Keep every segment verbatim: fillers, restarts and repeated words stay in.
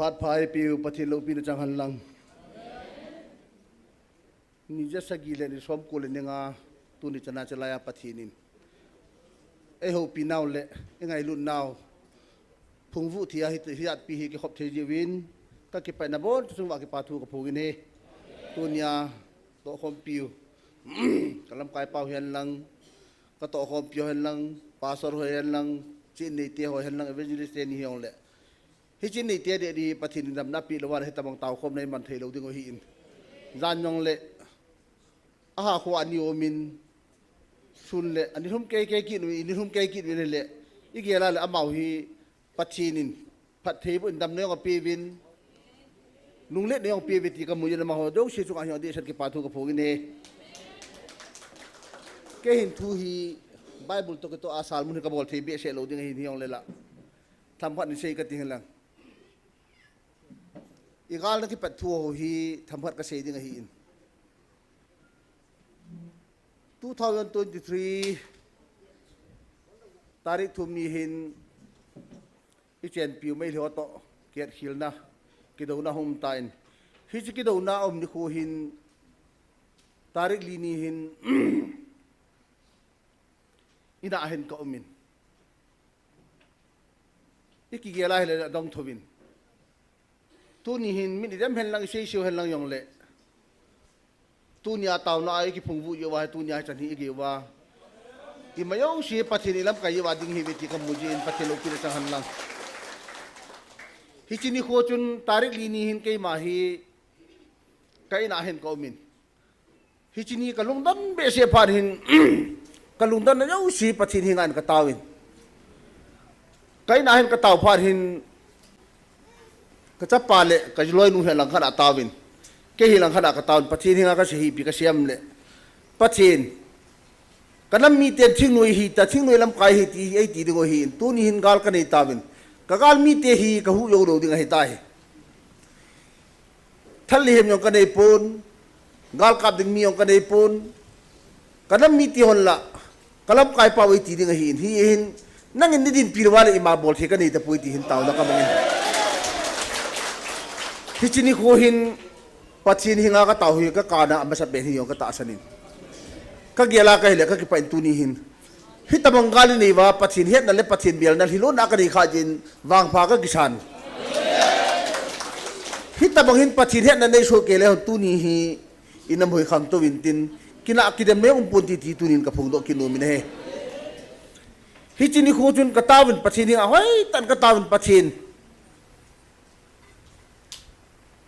Atpha eipeu Pathen loupina chang hen lang. Ni ja sagi le ni somko le ni nga tuni chana chalai a Pathen in eihoupi nau le eingailut nau phungvuh thei a hi, hiatpi hi kikhop thei jiuvin, kakipah in abon chunga kipa thu kaphong in ahi. Tunia tohkhompiu, kalamkai pau hihen lang, katohkhompiu hihen lang, pastor ho hihen lang, ching neite ho hihen lang, evangelist te ni hijongle, hiche neite adeh ding hi Pathen in damna apeh lou a le hitabang taokhomna iman thei lou ding u ahin. Jan jongle, aha kho ani umin, sun le ani lhum kei kei kit u, ini lhum kei kit u le, igel a le amaho hi Pathen in phattheiboh in damna jong apeuvin, lungletna jong apeuvin ti kamu jin, amaho jouse chunga hi adehset kipa thu kaphong in ahi. Kei hin thu hi Bible toh kitoh a sermon hi kabol thei behseh lou ding ahin, hijongle la themkhat in sei kati hen lang. Igalna kipat thu ho hi themkhat kasei ding ahin. Two thousand twenty-three tarik thum ni hin ichenpiu Meitei ho toh kihetkhel na, kidouna hung um tan, hiche kidouna aum nikho hin tarik li ni hin ina a hin kaumin, ikigel a hile adong thouvin, tuni hin min idem hen lang, iseiseu hen lang jongle, tunia taona a ikiphungvuh jiuva, tunia hichan hi igeuva, ima jouse Pathen ilamkai jiuva ding ihiuve ti kamu jin, Pathen loupina chang hen lang. Hiche nikho chun tarik li ni hin keima hi ka ina a hin kaumin, hiche ni kalungdon behseh phat hin, kalungdonna jouse Pathen henga hin kataovin, ka ina a hin katao phat hin, kachapa le kaloinu hi langkhat a ataovin, kei hi langkhat a kataovin, Pathen henga kasei hi ipi kasei em le, Pathen, kanam miten thingnoi hita, thingnoi lamkai hi ti, eiti ding u ahin, tuni hin gal kanei tauvin, kagal mite hi kahuh jou lou ding ahitai. Thal le hem jong kanei pon, gal kap ding mi jong kanei pon, kanam mite hon la kalamkai pau eiti ding ahin, hihin nangin neidinpi lou a le ima bol thei kanei tapoi ti hin taona kamangin, hiche nikho hin Pathen henga katao hi kakana amasapen hi jong katahsan in, kagel a kahile kakipah in tuni hin hitabang gal inei uva Pathen hetna le Pathen belna lhilonna kanei kha jeh in vangpha kakisan. Hitabang hin Pathen hetna nei soh kei le hon tuni hi inam hoi khangtou vintin, kinah kidemna um ponte ti tunin kaphongdoh kit nomin ahi. Hiche nikho chun kataovin Pathen henga hoitah in kataovin, Pathen,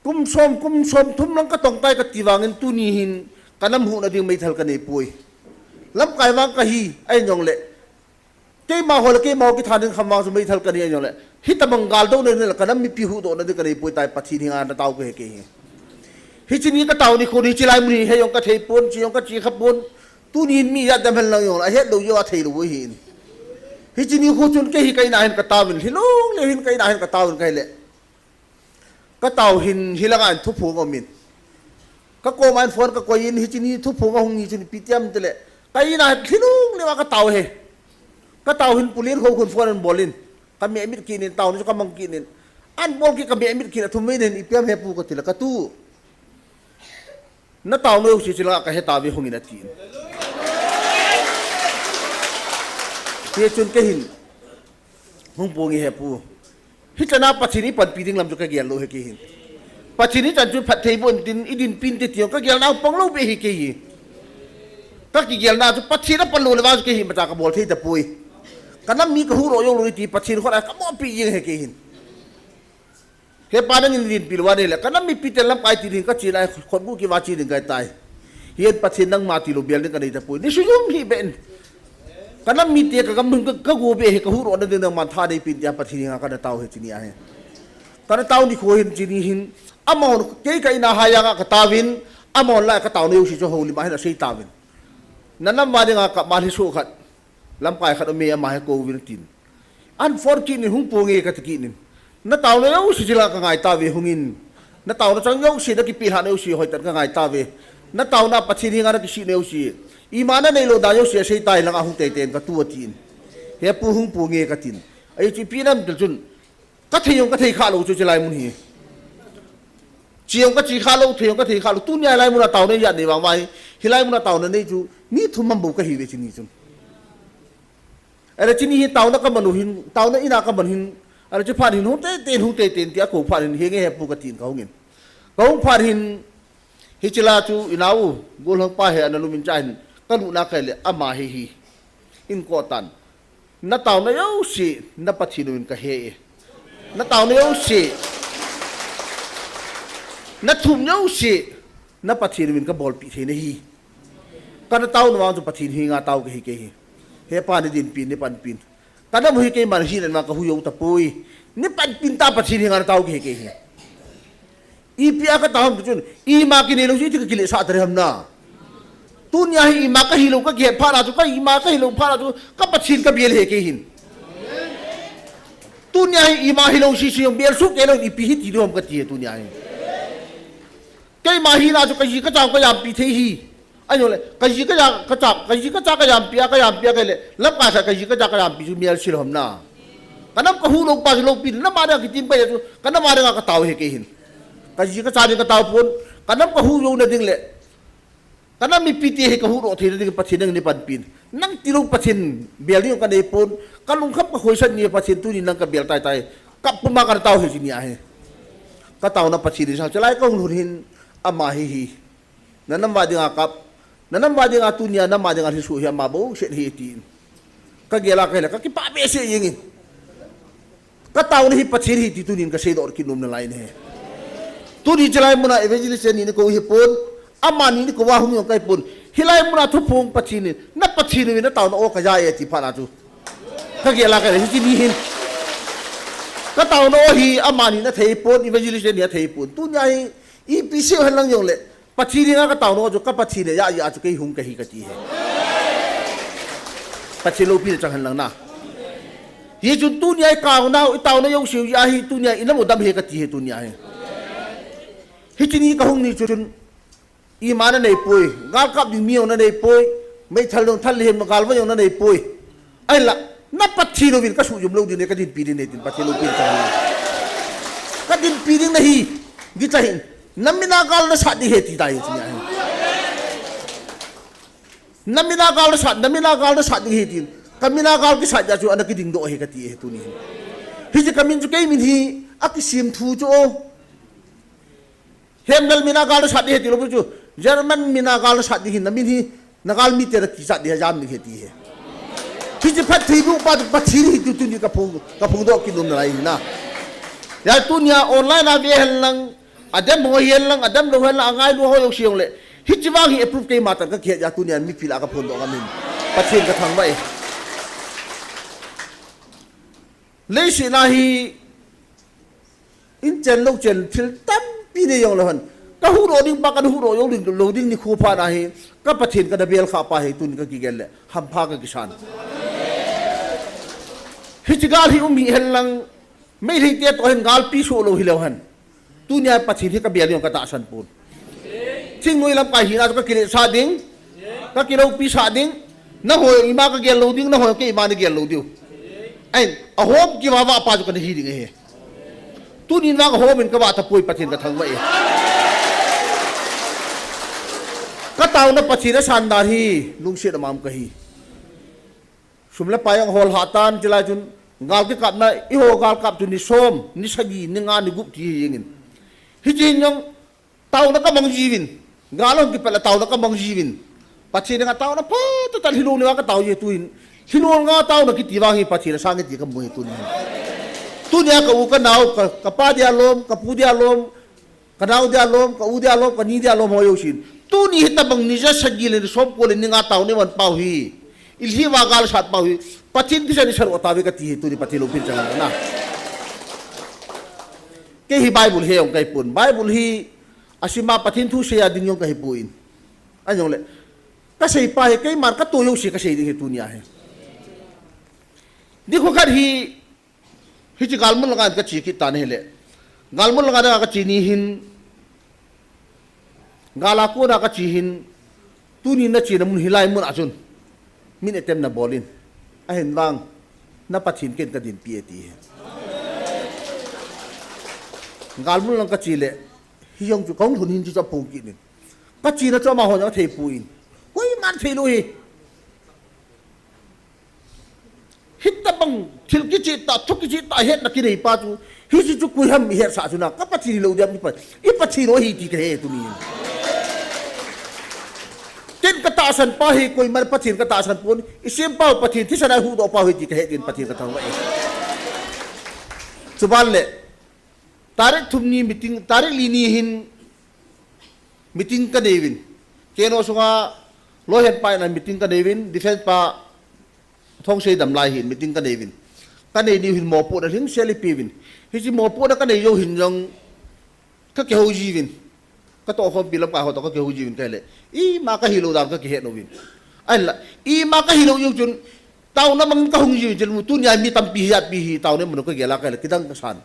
kum som, kum somthum lang katongtai kati vangin tuni hin kanam huhna ding meithal kanei poi. Lamkai vang kahi ahin jongle, keima ho le keima ho kithan ding kham vang chu meithal kanei ahin jongle, hitabang gal douna ding le kanam mipi huhdohna ding kanei poi tai, Pathen henga natao kahi kei hi. Hiche ni katao nikho hi hiche lai mun hi hei jong kathei pon, che jong kache kha pon, tuni hin mi ijat dem hen lang jongle ahet lou jeh a thei lou u ahin. Hiche nikho chun kei hi ka ina a hin kataovin, lhilung leu hin ka ina a hin kataovin kahile, katao hin hilanga hin thuphong aumin, kakoma hin phone kakoi in, hiche ni thuphong ahung ni chun ipi ti em tile, ka ina a hin lhilung leu a katao ahi. Katao hin Pu Liankhokhun phone ahin bol in, kameh mit kit in, taona chu kamang kit in, ahin bol kit kameh mit kit, athumvei in, ipi em hepu katile, katu, nataona jouse chilanga kahe tauve, hungin atin. Hichun kei hin hung ponge hepu, hichan a Pathen ipanpi ding lam chu kagel lou ahi kei hin. Pathen hichan chu phattheiboh intin idinpi inte ti jong kagelna pang lou beh ahi kei hi. Kakigelna chu Pathen apan lou le vang chu kei hi imacha kabol thei tapoi. Kanam mi kahuhdoh jou lou ti Pathen khut a kamohpi jeng ahi kei hin. Hepa, nangin neidinpi lou a nahile kanam mipiten lamkai ti ding, kache lai khutbut kiva che ding kahitai. Hihen Pathen nangma tilou bel ding kanei tapoi, ni sujum hih beh in. Kanam mite kagam lhung ka, kago beh ahi, kahuhdohna ding nangman tha neipen tia Pathen henga kanatao ahi hiche ni a hi. Kanatao nikho hin hiche ni hin, amahon kei ka ina a hin janga kataovin, amahon la kataona jouse chu houlim a hin asei tauvin, nanam uva dinga kap ma lhiso khat, lamkai khat aume, ama hi kouvin atin, ahin phone kit in, hung ponge kati kit in, nataona jouse chilanga kangai tauve, hungin, nataona chang jouse, nakipelhahna jouse hoitah in kangai tauve. Nataona Pathen henga nakisihna jouse, ima nanei lou dan jouse asei tai, langa hung teitei in katu atin. Hepu, hung ponge katin. Ahi chu ipi nam til chun, kathei jong kathei kha lou chu hiche lai mun hi. Chi jong ka chi kha lou, thei jong ka thei kha lou. Tunia hilai muna taona ijat nei vang uva hi. Hilai muna taona nei chu mi thum ham bou kahiuve chini chun. Ahile chini hi taona ka man u hin, taona ina ka man hin. Ahile chi phat hin hung teitei in, hung teitei in tia kou phat hin, henge hepu katin kahung in. Kahung phat hin, hiche la chu inau, gollhang pa hi ana lum in cha hin, ka lutna kahi le ama hi hi. In ko tan. Na taona jouse, na Pathen uvin kahe e. Na taona jouse, na thum jouse, na Pathen uvin kabolpeh thei nahi. Kana taona vang chu Pathen henga tao kahi kei hi. He pa nei dinpin, nei panpin. Ka nam u hi keiman hi len vang kahu jou tapoi. Nei panpin ta Pathen henga na tao kahi kei hi. Ipi a ka tao ham ti chun, ima kinei lou chu iti ka kiletsah ta ding ham na. Tunia hi ima kahi lou ka kihet phat na chu, ka ima kahi lou phat na chu, ka Pathen ka bel e kei hin. Tunia hi ima hilou sese jong bel soh kei lou in ipi hiti diu ham kati e tunia hi. Keima hina chu ka ji ka cha ka jampi thei hi. Ahijongle, ka ji ka cha ka cha, ka ji ka cha ka jampi a, ka jampi a kahi le, lamkai sa ka ji ka cha ka jampi chu melse lou ham na. Ka nam ka hu lou pa chu loupi, nam a dinga kitim kahi chu, ka nam a dinga ka tao e kei hin. Ka ji ka cha ding ka tao pon, ka nam ka hu jou na ding le, ka nam mipite hi ka huhdoh theina ding Pathen nang nei panpin. Nang tilou Pathen bel ding ka nei pon, ka lungkham ka khoisat ni Pathen tuni nang ka bel tai tai. Ka puma ka tao hi chini ahi. Ka taona Pathen in sang chalai ka hung lhun hin ama hi hi. Na nam uva dinga kap, na nam uva dinga tunia, nam uva dinga lhiso hi ama bou set hi tin. Ka gel a kahi le, ka kipah behseh jeng in. Ka taona hi Pathen hi ti tunin ka seidoh kit nom nalai in ahi. Tuni chalai muna evangelist ni nei kou hi pon, amani nei kou a hung jong kahi pon. Hilai muna thuphong Pathen in, na Pathen uvin na taona o kaja e ti phat na chu. Ka gel a kahi le, hiche ni hin. Ka taona o hi amani na thei pon, evangelist ni a thei pon. Tunia hi, ipi seiu hen lang jongle, Pathen henga ka taona chu ka Pathen a ja ja chu kei hung kahi kati e. Pathen loupina chang hen lang na. Hichun tunia i kauna, i taona jouse u ja hi tunia i nam u dam e kati e tunia hi. Hiche ni ka hung ni chun ima na nei poi, gal kap ding mi jong na nei poi, meithal jong thal le hem gal va jong na nei poi. Ahinla, na Pathen uvin ka suhjum lou ding e, ka dinpi ding e tin Pathen loupina chang hen lang. Ka dinpi ding nahi, gicha hin, na mina gal na sat ding e ti tai e tunia hi. Na mina gal na sat, na mina gal na sat ding e tin. Ka mina gal kisat ja chu ana kiding doh e kati e tuni hin. Hiche ka min chu kei min hi, akisem thu chu o. Hemlal mina gal na sat ding e ti lou chu. German mina gal na sat ding hin na min hi. Na galmite na kisat ding a jam ding e ti e. Hiche phattheiboh pa chu Pathen hi ti tuni ka phong, ka phong doh kit nom nalai hi na. Hijeh a tunia online a ve hen lang, adem ho hi hen lang, adem lou hen lang, angailu ho jouse jongle. Hiche vang hi approve keima tah in ka kihet jeh a tunia mipi lah a ka phong doh ngam in. Pathen ka thangvah e. Leiset a hi, in chen lou chen thil tampi nei jong lou hen. Ka huhdoh ding pa, ka huhdoh jong lou ding nikho phat na hi, ka Pathen ka na bel kha pa hi tun ka kigel le, hampha ka kisan. Hiche gal hi um hi hen lang, Meitei te toh hin galpi soh lou hi leu hen. Tunia Pathen hi ka bel ding ka tahsan pon. Thingnoi lamkai hina chu ka kiletsah ding, ka kiloupi sah ding, nangho ima ka gel lou ding, nangho keima nei gel lou diu. Ahin, ahom kivah vah pa chu ka na hi ding ahi. Tunin vang ahom in ka vah tapoi Pathen ka thangvah e. Ka taona Pathen asan dan hi, lungset a mam ka hi. Sum le pai jong hol hah tan, chulai chun gal kikapna, eiho gal kap chu ni som, ni sagi, ni nga, ni gup ti hi jeng in. Hiche hin jong taona ka mang jiuvin. Gal hung kipel a taona ka mang jiuvin. Pathen henga taona phatah tah lhilou neo a ka tao ji tuhin. Lhilou nga taona kiti vang hi Pathen asang e ti ka mu hi tunin. Tunia ka u ka nao, ka, ka pa dia lom, ka pu dia lom, ka nao dia lom, ka u dia lom, ka ni dia lom ho jousen. Tuni hitabang ni ja sagi le ni som ko le ni nga taona i man pau hi. I lhi uva gal sat pau hi. Pathen thisan i sah u tauve kati hi tuni Pathen loupina chang na. Kei hi Bible he jong ka hi pon. Bible hi asima Pathen thu sei a ding jong ka hi pon. Ahijongle. Ka sei pa hi keiman ka toh jouse ka sei ding hi tunia hi. Nikho khat hi Hiche galmun langa ka che kit tan ahile. Galmun langa ka che ni hin, gal a kona ka che hin, tuni na chena mun hilai mun a chun. Min etem na bol in. Ahin vang, na Pathen ken ka dinpi e ti hi. Galmun lang ka che le, Hijong chu kahung lhun hin chu chu apung kit in. Kachena chu amaho jong athei poi. Koiman thei lou hi. Hitabang thil kicheh tah, thu kicheh tah hetna kinei pa chu, hiche chu koi ham ihet sah chu na, ka Pathen hilou ding ham, i Pa, i Pathen u ahi ti kahe tuni. Ken katahsan pa hi koiman Pathen katahsan pon, isem pau Pathen, thisan a ihuhdoh pau hi ti kahe tin Pathen kathangvah e. Chuban le, tarik thum ni meeting, tarik li ni hin, meeting kanei uvin. Keno sunga loihen pa in a meeting kanei uvin, defense pa Thongsei dam lai hin meeting kanei uvin. Kanei diu hin mopohna lhingsel ipi uvin. Hiche mopohna kanei jou hin jong kakihou jiuvin. Katohkhompi lamkai ho toh kakihou jiuvin kahile, ima kahilou dan kakihet uvin. Ahinla, ima kahilou jou chun, taona mang kahung jiuvin chun, tunia mi tampi hi, api hi, taona mang kagel a kahile, kidang kasan.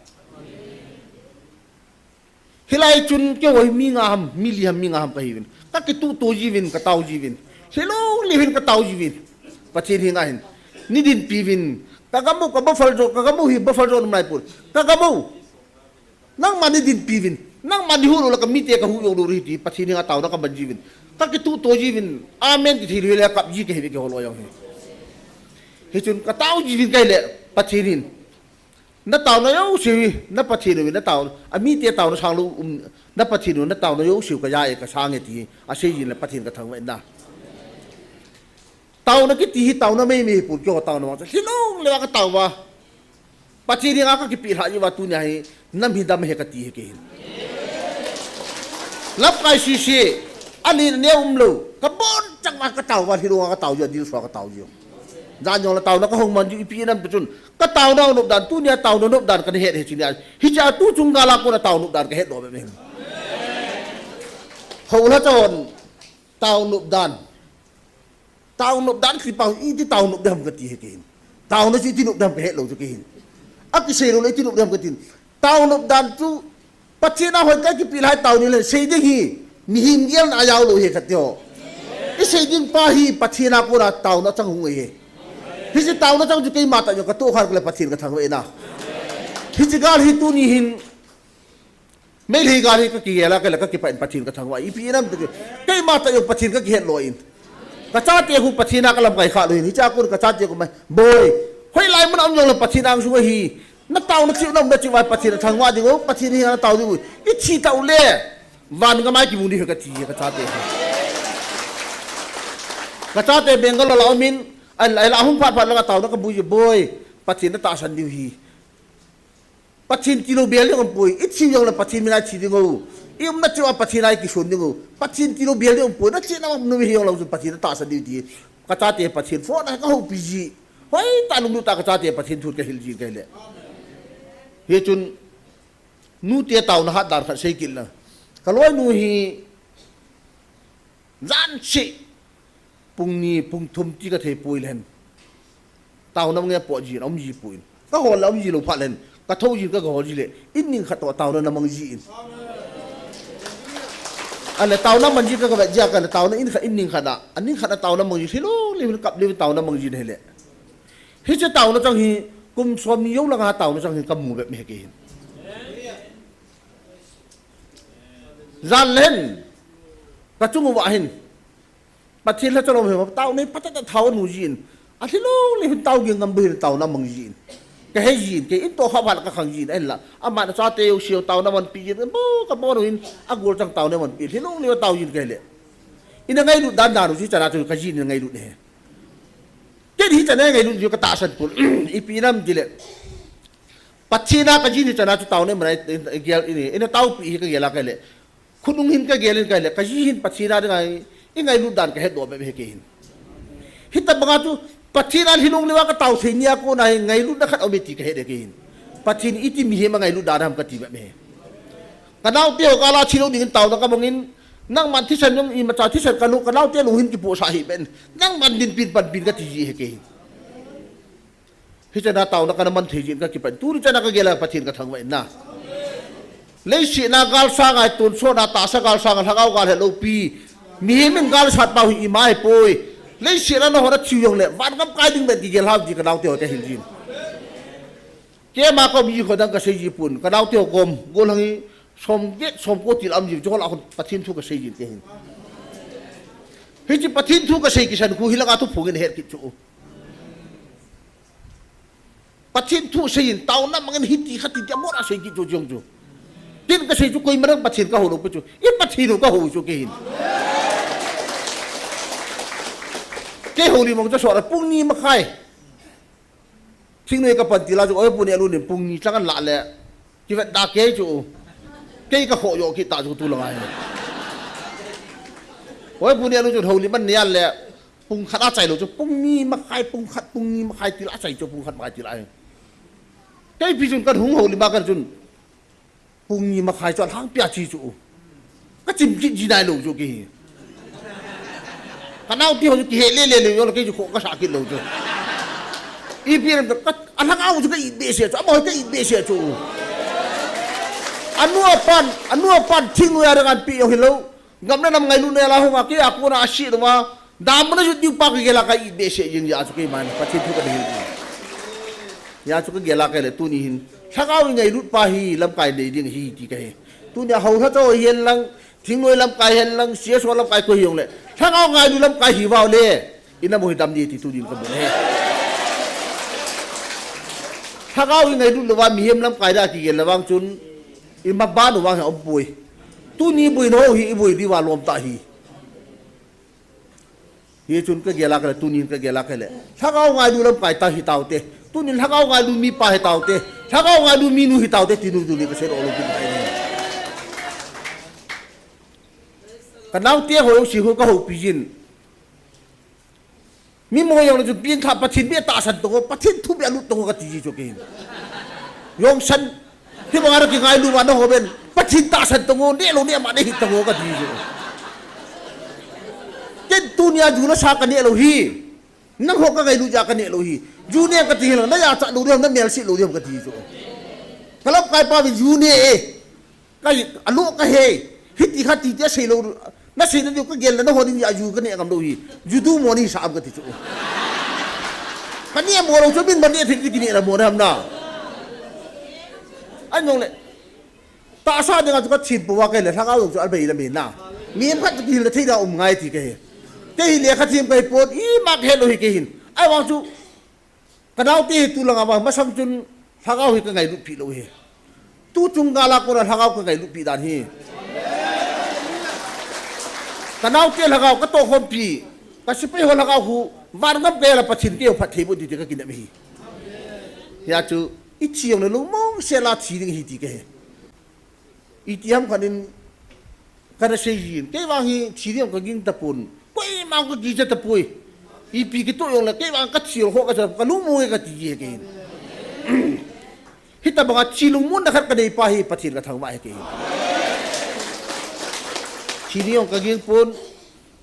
Hilai chun keiho hi mi nga ham, mi li ham, mi nga ham kahiuvin. Kakituhto jiuvin, katao jiuvin. Hilou leu hin katao jiuvin. Pathen henga hin. Nei dinpi uvin. Ka gam u, ka buffer zone, ka gam u hi buffer zone um naipon. Ka gam u. Nangman nei dinpi uvin. Nangman nei huhdoh le ka mite kahuh jou lou ding ahi ti. Pathen henga taona kaman jiuvin. Kakituhto jiuvin. Amen ti thei lou hile kap ji kahiuve keiho loi jong hi. Hichun katao jiuvin kahile. Pathen hin. Na taona jouse hi, na Pathen u hi, na taona, amite taona sang lou, um, na Pathen u, na taona jouse u kaja e, kasang e ti, asei jin le Pathen kathangvah in na. Taona kiti hi taona meimei hipon keiho taona vang chu, hilou leu a katao uva. Pathen henga kakipeh lhah jeh uva tunia hi, nam hi dam ahi kati ahi kei hin. Lamkai sese, ani neo umlou, kabonchauva katao uva, hilou a katao jiu, adilsua katao jiu. Jan jong le taona kahung man jiu, ipi nam tu chun. Ka taona nop dan, tunia taona nop dan kana het hi chuni a. Hiche a tu chung gal a kona taona nop dan kahet doh bep in. Houla chon, taona nop dan. Taona nop dan kipa, iti taona nop ding ham kati ahi kei hin. Taona chu iti nop ding ham kahet lou chu kei hin. Akisei lou le iti nop ding ham kati hin. Taona nop dan chu Pathen a hoi kakipeh lai taona le sei ding hi, mihem gelna a jao lou ahi kati ho. Isei ding pa hi Pathen a kona taona chang hung ahi. Hiche taona chang chu keima tah jong katoh kha le Pathen kathangvah in a. Hiche gal hi tuni hin, Meitei gal hi kakigel a kahile kakipah in Pathen kathangvah, ipi nam ti, keima tah jong Pathen kakihet lou in. Kachate khu Pathen a kalamkai kha lou hin, hiche a kon kachate khu mai, boi, hoilai mun a um jong le Pathen angsung ahi. Na taona cheh u, na umna cheh uva Pathen athangvah ding u, Pathen henga na tao ding u. Ithi tau le, van gam a kimu ding ahi kati, kachate. Kachate Bangalore la um in, ahinla, ahinla hung phat phat langa taona kabol e, boi, Pathen na tahsan diu ahi. Pathen tilou bel ding umpoi, ithi jong le Pathen min a ithi ding u. I umna cheh uva Pathen a ikison ding u. Pathen tilou bel ding umpoi, na chehna um nom hi jong lou chun Pathen na tahsan diu ti. Kachate Pathen phone a kahoupi ji. Hoitah lunglut tah a kachate Pathen thu kahil jin kahile. Hichun, nute taona hat dan khat sei kit lang. Kaloinu hi, jan cheh, pung ni, pung thum ti kathei poi le hen. Taona mang e po jin, aum ji poi. Kahol le aum ji lou phat le hen. Kathou jin kagahol ji le. In ning khat toh taona namang jin. Ahinla taona mang ji kagavet jia kahile taona in khat, in ning khat a. Aning khat a taona mang ji. Hilou leu hin kap leu taona mang jin ahile. Hiche taona chang hi, kum som ni jou langa taona chang hi kamu bep ahi kei hin. Jan le hen, kachung uva hin, Pathen lhacha lom hi, taona hi phatah a thao anu jin. Ahilou leu hin tao ging ngam bou hin taona mang jin. Kahei jin, kei in toh kha val kakhang jin, ahinla. Aman achate jouse u taona manpi jin, bo, kabon u hin, agol chang taona manpi, hilou leu tao jin kahile. Ina ngailut dan dan u chu, chana chu kajin ina ngailut ahi. Ken hichan a ngailut diu katahsan pon, ipi nam tile. Pathen a kajin hi chana chu taona man a, i, i, gel, i, ina taopi hi kagel a kahile. Khonung hin kagel in kahile, kaji hin Pathen a dinga, i ngailut dan kahet doh bep ahi kei hin. Hitabanga chu, Pathen a hilou leu a katao thei nia kona hi ngailutna khat aume ti kahet e kei hin. Pathen iti mihem a ngailut dan ham kati bep ahi. Kanaote ho gal a thi lou dingin taona kamang in, nangman thisan jong imacha thisan kanu, kanaote lung hin kipohsah hih beh in, nangman dinpin panpin kati ji ahi kei hin. Hichana taona kana man thei jin kakipah in. Tuni chana kagel a Pathen kathangvah in na. Leiset a gal sanga tonsot a tahsa gal sanga lhagao gal het lou pi. Mihem in gal sat pau hi ima ahipoi. Leiset a nangho nathiu jongle, vangam kai ding beh in kigel hih un ti kanaote ho kahil jin. Keima kom ji kho dang kasei ji pon, kanaote ho kom, gollhang hi, Som get, som ko til a um jiu chu, hola khun Pathen thu kasei jin te hin. Hiche Pathen thu kasei kisan khu hilanga thuphong in het kit chu. Pathen thu sei in, taona mangin hiti khati ti amona sei kit chu jong chu. Tin kasei chu koima dang Pathen kahou lou pi chu. I Pathen u kahou chu kei hin. Kei houlim mong chu sot a pung ni makhai. Thingnoi kapan til a chu, oi pu Nehlut in pung ni chang an lah le. Kivet da kei chu. Kei kakhoh joh kit ta chu tulanga hi. Oi pu Nehlut chu houlim an nei an le. Pung khat achai lou chu, pung ni makhai, pung khat, pung ni makhai til achai chu, pung khat makhai til a. Kei pi chun kahung houlim a kachun. Pung ni makhai chu alhangpia chi chu. Kachim kit ji nailou chu kei hi. Kanaote ho chu kihe le le le, jong le kei chu khoh kasah kit lou chu. Ipi lam ka, alhangau chu ka it behseh chu, amaho ka it behseh chu. Anu apan, anu apan thingnoi a dang anpi jong hilou. Gam le nam ngailutna a hung a, kei a kona asei lou a. Dam na jut diu pa kagel a ka it behseh jing jeh a chu keiman Pathen thu kadei. Hijeh a chu kagel a kei le tuni hin. Lhagao i ngailut pa hi lamkai nei ding ahi ti kahe. Tuni a hou lha chau hihen lang, thingnoi lamkai hihen lang, C S O lamkai koi hijongle. Lhagao ngailut lamkai hi vang le. Ina mo hi dam di ti tunin kamu ahi. Lhagao i ngailut lou va mihem lamkai da kigel le vang chun. I maban u vang hi aumpoi. Tuni boina ho hi i boi diu va lom tah hi. Hichun kagel a kei le, tunin kagel a kei le. Lhagao ngailut lamkai tah hi taute. Tunin lhagao ngailut mipa hi taute. Lhagao ngailut minu hi taute, tinu tuni kasei lou lou pi tai ni. Kanaote ho jong si ho kahoupi jin. Mi mo jong le chu pin kha Pathen beh tahsan tong o, Pathen thu beh lut tong o kati ji chu kei hin. Jong san. Hibanga kingailu va naho ben. Pathen tahsan tong o, neh lou neh ma nei hih tong o kati ji chu. Ken tunia ju nasa kaneh lou hi. Nangho kangailu jeh a kaneh lou hi. Ju neh kati hi lang, najachat lou ding ham, namelset lou ding ham kati ji chu. Kalamkai pa vin ju neh e. Ka, alo kahe, hiti khati ti asei lou, nasei na diu kagel le naho ding jeh a ju kaneh ngam lou hi, ju du mo nahi sa am kati chu. Kaneh mo lou chu min ba neh thei ti kineh na mo na ham na. Ahin jong le, tahsa dinga chu kathem pouva kei le, lhagao jong chu abei le me na. Mihem khat chu kihil na thei da um ngai ti kahe. Kei hi lekha them kahi pon, ima kahe lou hi kei hin. Ahivang chu, Kanaote hi tulanga vang masang chun lhagao hi kangailut pi lou hi. Tu chung gal a kona lhagao kangailut pi dan hi. Kanaote lhagao katoh khompi, kasepai ho lhagao khu, van ngam kei la Pathen kei jong phatthei boh ding ti kakinep hi. Hijeh chun, ithi jong le lungmong sel a thi ding ahi ti kahe. Iti ham khat in kana sei jin. Kei vang hi thi ding kaging tapon. Koima kakicha tapoi. Ipi kitoh jong le kei vang kathi jong ho kacha kalungmong e kati ji kei hin. Hitabanga thi lungmonna khat kanei pa hi Pathen kathangvah e kei hin. Thi ding jong kaging pon.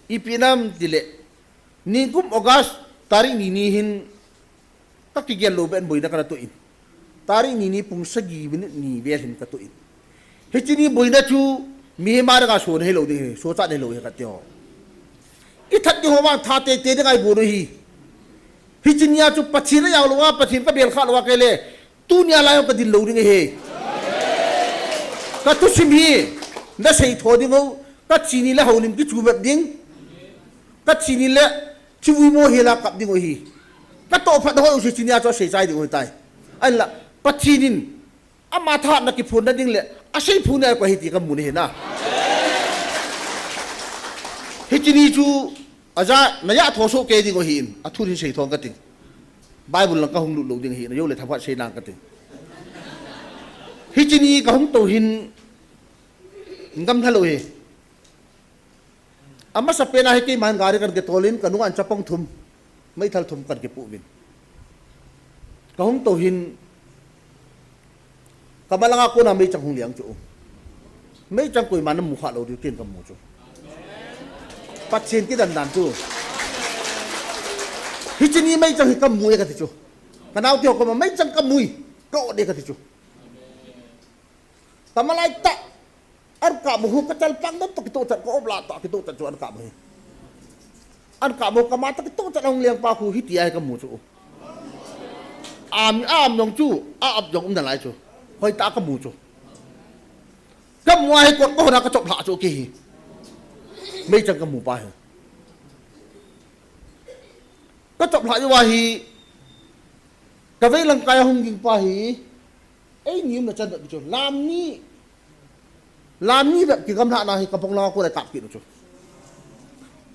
Ipi nam tile. Nikum August tarik ni ni hin kakigel lou ben boina kana toh in. Tarik ni ni pung sagi minute ni vel hin katoh in. Hiche ni boina chu mihem a dinga so nahi lou ding ahi, sochat nahi lou ahi kati ho. Ithat ding ho vang tha teitei dinga ibol u ahi. Hiche nia chu Pathen ajao lou a, Pathen kabel kha lou a kei le. Tunia lai jong kadin lou ding ahi. Kathusim hi, nasei tho ding o, kathi ni le houlim kichu bep ding. Kathi ni le, thivui mo hi la kap ding u ahi. Katoh phat ho u si hiche nia chu asei chai ding u ahitai. Ahinla, Pathen in, ama thahatna kiphonna ding le, asei phonna ahi ti kamu ahi na. Hiche ni chu, aja, najah tho soh kei ding u ahin, athu hin sei thong kating. Bible lang kahung lut lou ding ahi, najou le thaphat sei nang kating. Hiche ni kahung tou hin, ngam lha lou hi. Amasapen a hi keiman gari kan kitol in, kanung an chapang thum, meithal thum kan kipoh uvin. Kahung tou hin, kamalanga kona meichang hung leng chu. Meichang koiman namu kha lou diu ken kamu chu. Pathen kidan dan chu. Hiche ni meichang hi kamu e kati chu. Kanaote ho koma meichang kamu e, ka-ot e kati chu. Kamalai tah, an kap u hu kachalpang dam tah kitoh chat, ka-op lah tah kitoh chat chu an kap u hi. An kap u kama tah kitoh chat ahung leng pa khu hitia hi kamu chu. Am, am jong chu, a-ap jong um nalai chu. Hoitah kamu chu. Kamu a hi kot kahon a kachop lhah chu kei hi. Meichang kamu pa hi. Kachop lhah uva hi, kavei lang kai a hung ging pa hi, eini umna chan bep chu. Lam ni, lam ni bep kigamlhah na hi, kapang langa kona ikap kit u chu.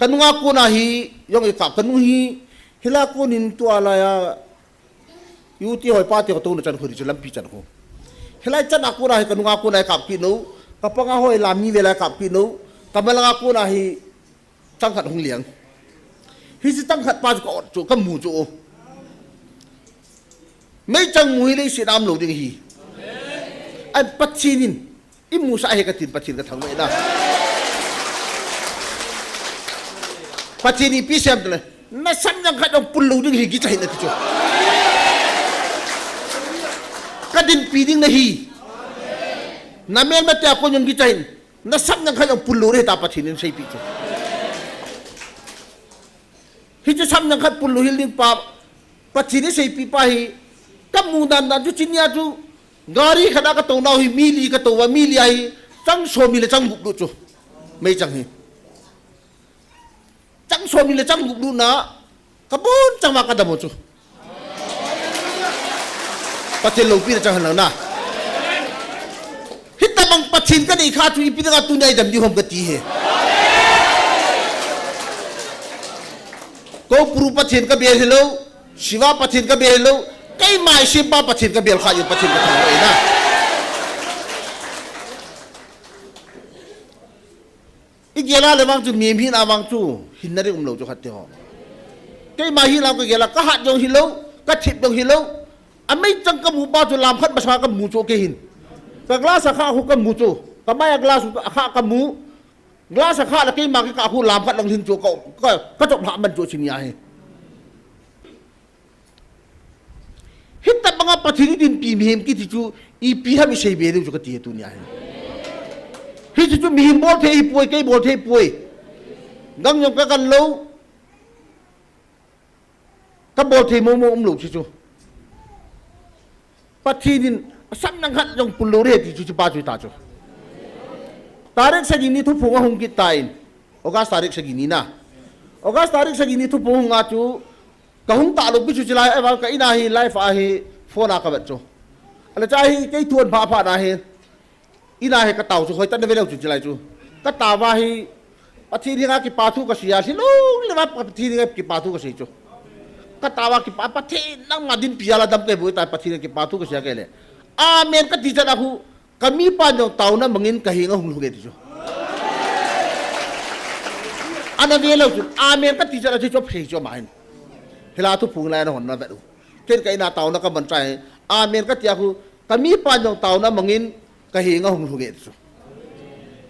Kanunga kona hi, jong ikap, kanu hi, hilai konin tua laiya, U T hoi pa te ho touna chan khu di chu, lampi chan khu. Hilai chan a kona hi, kanunga kona ikap kit u, kapanga hoi lam ni vela ikap kit u, kamalanga kona hi, chang khat hung liang. Hiche chang khat pa chu ka ot chu, kamu chu. Meichang mu hi leiset a um lou ding ahi. An Pathen in, imusah hi katin Pathen kathangvah in a. Pathen in ipi asei em tile, na samjang khat jong pul lou ding ahi kicha hih in ati chu. Kadinpi ding nahi. Na melmate a kon jong kicha hih in. Na samjang khat jong pul lou ding ahi tia Pathen in seipeh chu. Hiche samjang khat pul lou hel ding pa, Pathen in seipeh pa hi, kamu dan dan chu chunia chu, gari khat a katou nau hi, mi li katou uva, mi li a hi, chang som hi le chang gup lut chu. Meichang hi. Chang som hi le chang gup lut na, kabon chang uva kadam u chu. Pathen loupina chang hen lang na. Hitobang Pathen kanei kha chu ipi dinga tunia idam diu ham kati hi. Koupuru Pathen kabel hilou, Shiva Pathen kabel hilou, keima isempa Pathen kabel kha, Pathen kathangvah in a. Igel a le vang chu, mihem hina vang chu, hinna ding umlou chu khat te ho. Keima hina kagel a, kahat jong hilou, kathip jong hilou. Ameichang kamu pa chu lam khat masa kamu chu kei hin. Ka glass a kha khu kamu chu. Kamai a glass a kha kamu. Glass a kha le keima kikah khu lam khat lang lhin chu ka, ka, kachop lhah man chu chunia hi. Hitobanga Pathen idinpi mihem kiti chu, ipi ham isei be diu chu kati tunia hi. Hichu chu mihem bol thei ahipoi, kei bol thei ahipoi. Gang jong kagan lou. Kabol thei momo umlou chu chu. Pathen in asamjang khat jong pul lou ding ahi ti chu, chupa chu ta chu. Tarik sagi ni thuphong ahung kit tan. August tarik sagi ni na. August tarik sagi ni thuphong hunga chu, kahung talou pi chu chulai, ahivang ka in a hi live a hi phone a kavet chu. Ale cha hi kei thu aphapha na hi. In a hi katao chu, hoitah in naveleu chu chulai chu. Katao uva hi, Pathen henga kipa thu kasei a, hilou le uva Pathen henga kipa thu kasei chu. Katao uva kipa, Pathen nangma dinpi jal a dam kabol tai, Pathen henga kipa thu kasei a kei le. Amen kati chan a khu, kamipa jong taona mangin kahenga hung lhung e ti chu. Ana veleu chu, amen kati chan a chu chu phei chu ama hin. Hilai thuphong lai a nahon navet u. Ken ka in a taona kaman chai. Amen kati a khu, kamipa jong taona mangin kahenga hung lhung e ti chu.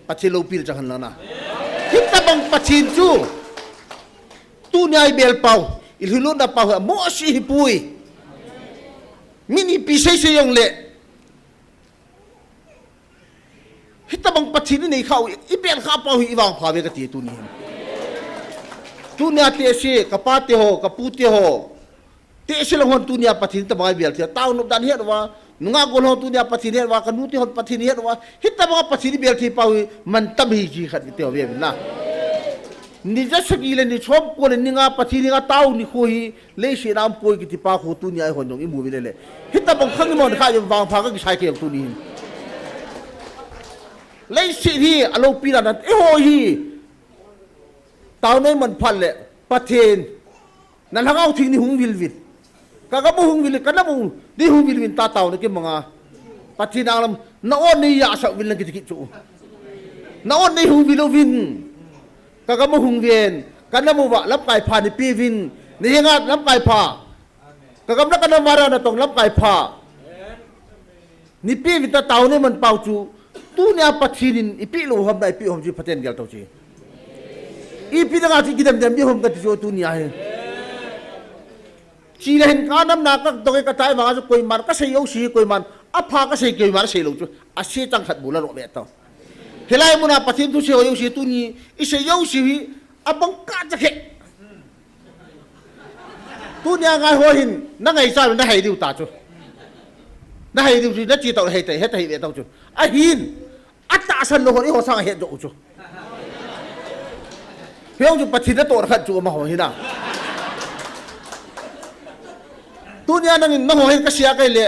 Pathen loupina chang hen lang na. Hitobang Pathen chu. Tunia ibel pau, ilhilutna pau hi, amosi hipoi. Min ipi seisei jongle. Hitobang Pathen inei khau, ibel kha pau hi ivangpha uve kati tuni hin. Tunia tehse, kapa te ho, kapu te ho. Tehse lang hon tunia Pathen tobang ibel thei. Taonop dan het uva. Nungah gol ho tunia Pathen het uva. Kanu te hon Pathen het uva. Hitobang Pathen ibel thei pau hi mantam hi ji khat kiti uve na. Ni ja sagi le ni som ko le ni nga Pathen ni nga tao ni khu hi. Leiset a um poi kiti pa khu tunia eihon jong imu uve le le. Hitobang khang imon kha jong vangpha kakisai kei tuni hin. Leiset hi alopi dan eiho hi. Taona iman phat le Pathen. Na lhagao theng ni hung vil vil. Ka gam u hung vil, ka nam u ni hung vil vil ta taona kimang a. Pathen alam na ot nei yasah vil na kiti kit chu. Na ot nei hung vil uvin. Ka gam u hung ven, ka nam uva lamkai pha nei peuvin, na henga lamkai pha. Ka gam na ka nam uva natong lamkai pha. Nei peuvin ta taona iman pau chu, tunia Pathen in eipeh lou ham na eipeh ham chu Pathen gel tao chu. Ipi dinga chu kidem dem ding ham kati chu tunia hi. Chi le hin ka nam na ka tong ka tai vang a chu koiman kasei jouse hi koiman, apha kasei koiman asei lou chu, asei chang khat bou la lo ve tao. Hilai muna Pathen thusei ho jouse tuni, isei jouse hi, abang kah cha khe. Tunia ngai ho hin, na ngaicha na hei diu ta chu. Na hei diu chu, na chi tao hei tai, hei tai ve tao chu. Ahin, Atahsan lou hon eiho sang ahet jou u chu. Hiong chu Pathen natoh khat chu amaho hi na. Tunia nangin nangho hin kasei a kei le,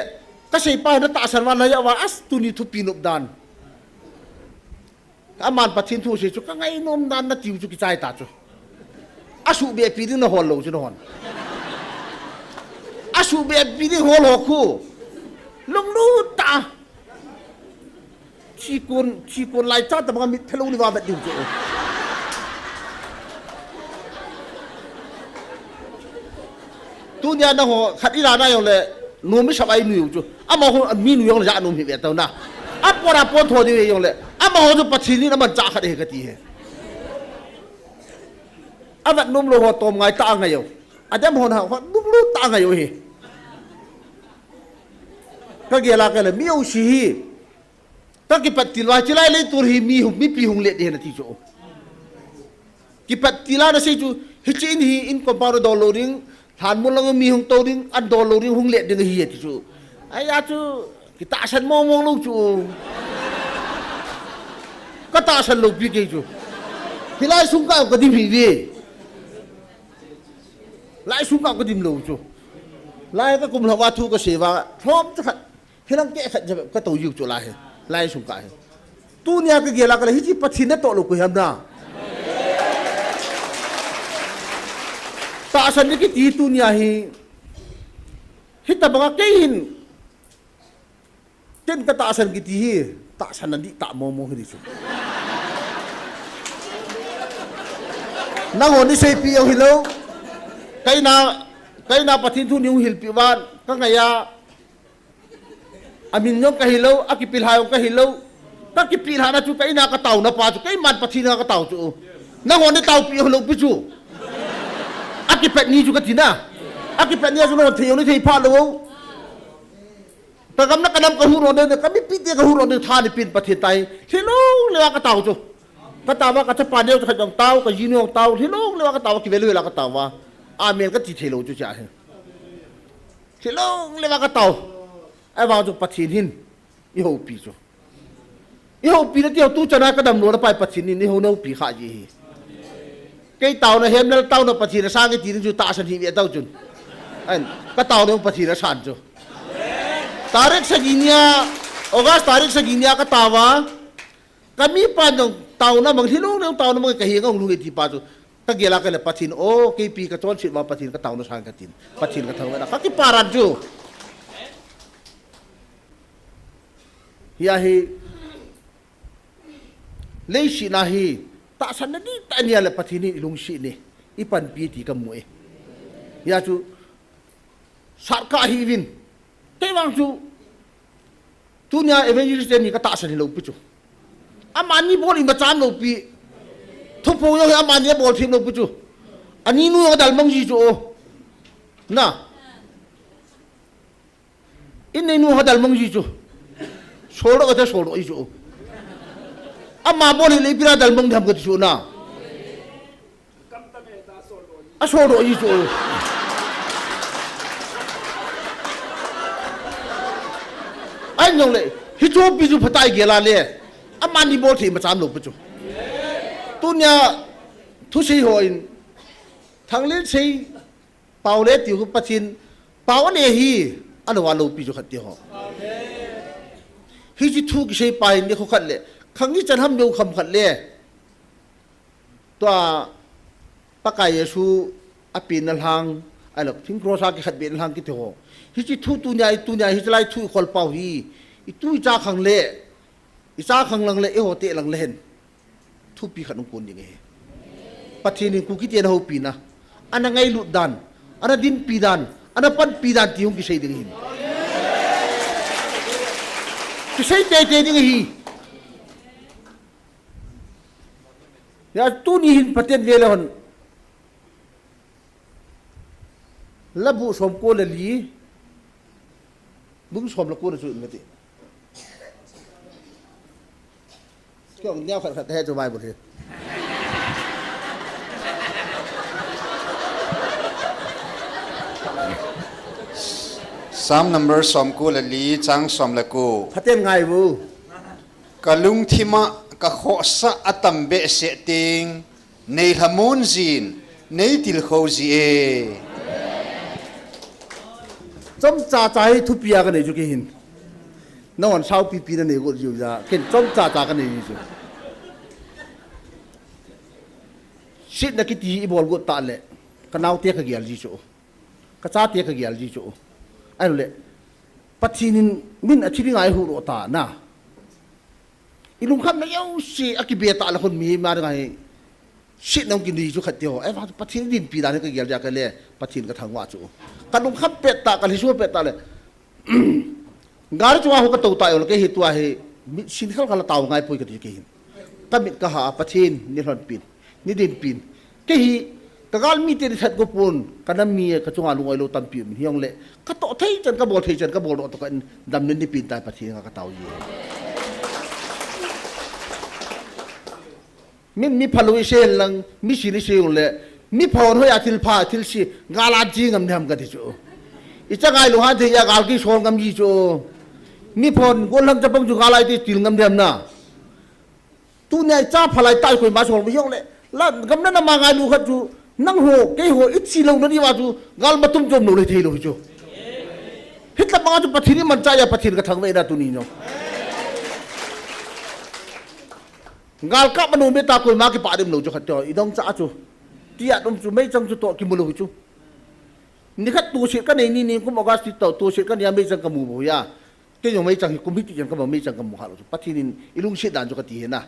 kaseipa hin natahsan uva, najah uva, as tuni thupi nop dan. Aman Pathen thu asei chu, kangainom dan natiu chu kichai ta chu. Asuhbehpi ding nahol lou chu nahon. Asuhbehpi ding hol ho khu. Lunglut tah a. Thikon, thikon laicha tabang a mit phelou ni uva vet diu chu. Tunia nangho khat ila na jong le, nom isap a inui u chu. Amaho mi nui jong le jah nom hi ve tao na. Apon apon tho diu hi jong le. Amaho chu Pathen in amanchah khat ahi kati hi. Avet nom lou ho tom ngai tah a ngai u. Adem hon ha, ho lunglut tah a ngai u hi. Kagel a kei le, mi jouse hi. Kakipat til uva, chilai leiset hi mi hung, mipi hung let ding ahi nati chu. Kipat til a nasei chu, hiche in hi in compound a dol lou ding, lhanmol lang mi hung tou ding, an dol lou ding hung let ding ahi ati chu. Ahi a chu, kitahsan mong mong lou chu. Katahsan lou pi kei chu. Hilai sung kah kadim hi ve. Lai sung kah kadim lou chu. Lai kakum lhah uva thu kasei uva, lhom chakhat. Hilang keh khat jep katou jiu chu lai hi. Lai sung kah hi. Tunia kagel a kei le hiche Pathen natoh lou koi ham na. Tahsan ding kiti tunia hi. Hitabang a kei hin. Ken katahsan kiti hi. Tahsan na dihtah mong mong hi di chu. Nangho nei seipi jong hilou. Kei na, kei na Pathen thu nei hung hilpi uva. Kangai a. Amin jong kahilou, akipilhai jong kahilou. Kakipilhai na chu ka in a katao na pa chu, keiman Pathen a katao chu. Nangho nei taopi hilou pi chu. Akipat ni chu kati na. Akipat ni a chu nangho thei jong nei thei pha lou. Kagam na kanam kahu lou ding, kamipi te kahu lou ding, tha nei pen Pathen tai. Hilou lou a katao chu. Katao uva kachapa neo chu khat jong tao, kaji neo jong tao, hilou lou a katao, kivel vel a katao uva. Amen kati thei lou chu cha hi. Hilou lou a katao. Ahivang chu Pathen hin. Ihoupi chu. Ihoupi nati ho tu chana kadam lou na pai Pathen in ihou na houpi kha ji hi. Kei taona hemlel taona Pathen asang kiti ding chu tahsan hi ve tao chun. An, kataona Pathen asan chu. Tarik sagi nia, August tarik sagi nia katao uva. Kamipa jong taona mang hilou lou taona mang kahi ngong lou ti pa chu. Kagel a kei le Pathen, o, keipi kachonset uva Pathen kataona sang katin. Pathen kathangvah na kakipa ran chu. Hia hi leiset na hi tahsan na dihtah nia le Pathen in ilungset ni. Ipanpi ti kamu e. Hia chu Sat kah hih uvin. Kei vang chu. Tunia evangelist te ni katahsan hilou pi chu. Amani bol imacha um lou pi. Thuphong jong hi amani abol thei um lou pi chu. Ani nu jong adalmang ji chu o. Na. In neinu jong adalmang ji chu. Soldoh kate soldoh ji chu o. Ama bol hile ipi a dalmang ding ham kati chu na. Asoldoh ji chu. Ahin jongle, hichepi chu phatah a igel a le. Amani bol thei imacha um lou pi chu. Tunia, thusei hon. Thanglensei, Paole tiu Pathen. Pao ane hi, ana va lou pi chu khat ti ho. Hiche thu kisei pa hin nikho khat le. Khang ichan ham jou kham khat le. Tua Pakai Jesu apenna lhang, ahilou, thing cross a kikhetbehna lhang kiti ho. Hiche thu tunia, i tunia, hiche lai thu ikhol pau hi. Itu icha khang le, icha khang lang le, eiho te lang le hen. Thupi khat hung kon ding ahi. Pathen in Kuki te ana houpi na. Ana ngailut dan, ana dinpi dan, ana panpi dan ti hung kisei ding ahi. Kisei teitei ding ahi. Hia tuni hin Pathen ve le hon. Labu somko le li. Bung som le ko na chu in kati. Kei jong neo khat khat kahe chu Bible hi. Psalm number somko le li, chang som le ko. Pathen ngai vo. Ka lungthim a ka khohsah a tam behseh teng, nei lhamon jin, nei tilkhou ji e. Chomcha cha hi thupi a ka nei chu kei hin. Nangho sau pipi na nei got jiu ja, ken chomcha cha ka nei ji chu. Sitna kiti i bol got ta le, ka naote ka gel ji chu. Ka chate ka gel ji chu. Ahilou le, Pathen in min a thi ding a eihuhdoh ta na. I lungkham na jouse a kibe ta le khun mi ma ding a hi. Sitna hung kinei chu khat te ho. Ahivang Pathen i dinpi dan hi ka gel jeh a ka le, Pathen ka thangvah chu. Ka lungkham pet ta, ka lhiso pet ta le. Gari chunga ho ka tou ta jong le kei hi tua hi, mit sin khal khal a tao ngai poi ka ti kei hin. Ka mit ka ha a, Pathen, nei lhonpin, nei dinpin. Kei hi, ka galmi te ni that go pon, ka nam mi ka chunga lungoilou tampi um in hijongle, ka toh thei chan, ka bol thei chan, ka bol doh toh ka in dam nei nei pin tai Pathen ka ka tao ji. Min mi phalou i sei lang, mi sin i sei jong le, mi pha hon hoiya thil pha, thil se, gal a ji ngam ding ham ka ti chu. I cha ngai lou han thei a gal kisol ngam ji chu. Mi pha hon gollhang chapang chu gal a i ti til ngam ding ham na. Tunia i cha phalai tai koima sol mi hijongle, la, gam na nama ngai lou khat chu, nangho, keiho, i chi lou na ni va chu, gal matum chom lou le thei lou hi chu. Hitobang a chu Pathen i manchah a Pathen ka thangvah e na tuni jong. Gal kap a nu me ta koima kipah dem lou chu khat te ho, i dong cha chu. Tia dom chu meichang chu toh kimu lou chu. Nikhat tu sit ka nei ni ni kum August ti toh tu sit ka nei a meichang ka mu bou ya. Kei jong meichang hi kum hiti jen ka mu meichang ka mu kha lou chu. Pathen in i lungset dan chu ka ti hi na.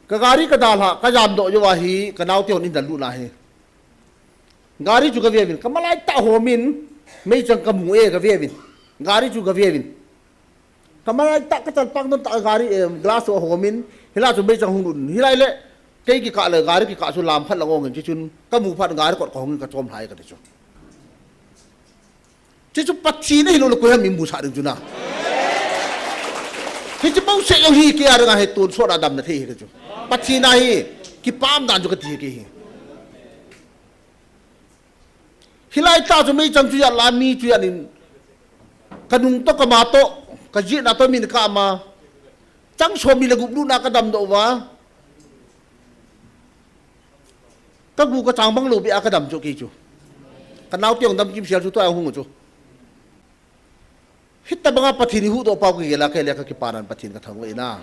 Ka gari ka dalha, ka jam doh jou a hi, ka naote hon in dan lut na hi. Gari chu ka ve uvin, ka malai tah hom in, meichang ka mu e ka ve uvin. Gari chu ka ve uvin. Ka malai tah ka chalpang don tah gari, eh, glass ho hom in, hilai chu meichang hung lut in. Hilai le, kei kikah le gari kikah chu lam khat lang ong in, chuchun ka mu phat gari kot ka hong in ka chom lhai ka ti chu. Chuchu Pathen ahilou le koi ham i musah ding chu na. Hichu bouseh jong hi kei a ding a hi tonsot a damna thei hi ka chu. Pathen a hi kipah dan chu ka ti hi kei hi. Hilai tah chu meichang chu jat la mi chu jat in ka nung toh ka ma toh ka jetna toh min ka ma chang som ni le gup lutna ka damdoh uva. Ka gu ka chang bang lou beh a ka dam chu kei chu. Ka naote jong dam kimsel chu tua hung chu. Hitobang a Pathen i huhdoh pau ka gel a ka le ka kipah nan Pathen ka thangvah e na.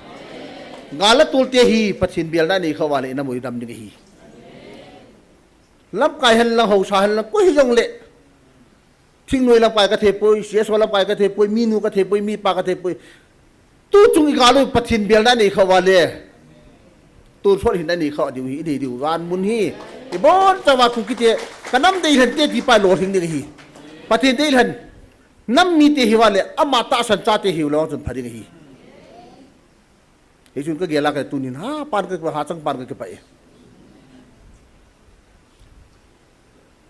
Gal a tol te hi Pathen belna nei kha uva le i nam u i dam ding ahi. Lamkai hen lang, haosa hen lang, koi hi jong le. Thingnoi lamkai ka thei poi, C S O lamkai ka thei poi, minu ka thei poi, mipa ka thei poi. Tuchung i gal u Pathen belna nei kha uva le. Tonsot hin a nei kha diu hi, i nei diu van mun hi. I bon chauva Kuki te, ka nam dei hen te ti pa lolhing ding hi. Pathen dei hen. Nam mite hi uva le, ama tahsan chate hiu le vang chun pha ding ahi. Hichun ka gel a ka tunin ha pan ka, ha chang pan ka kipah e.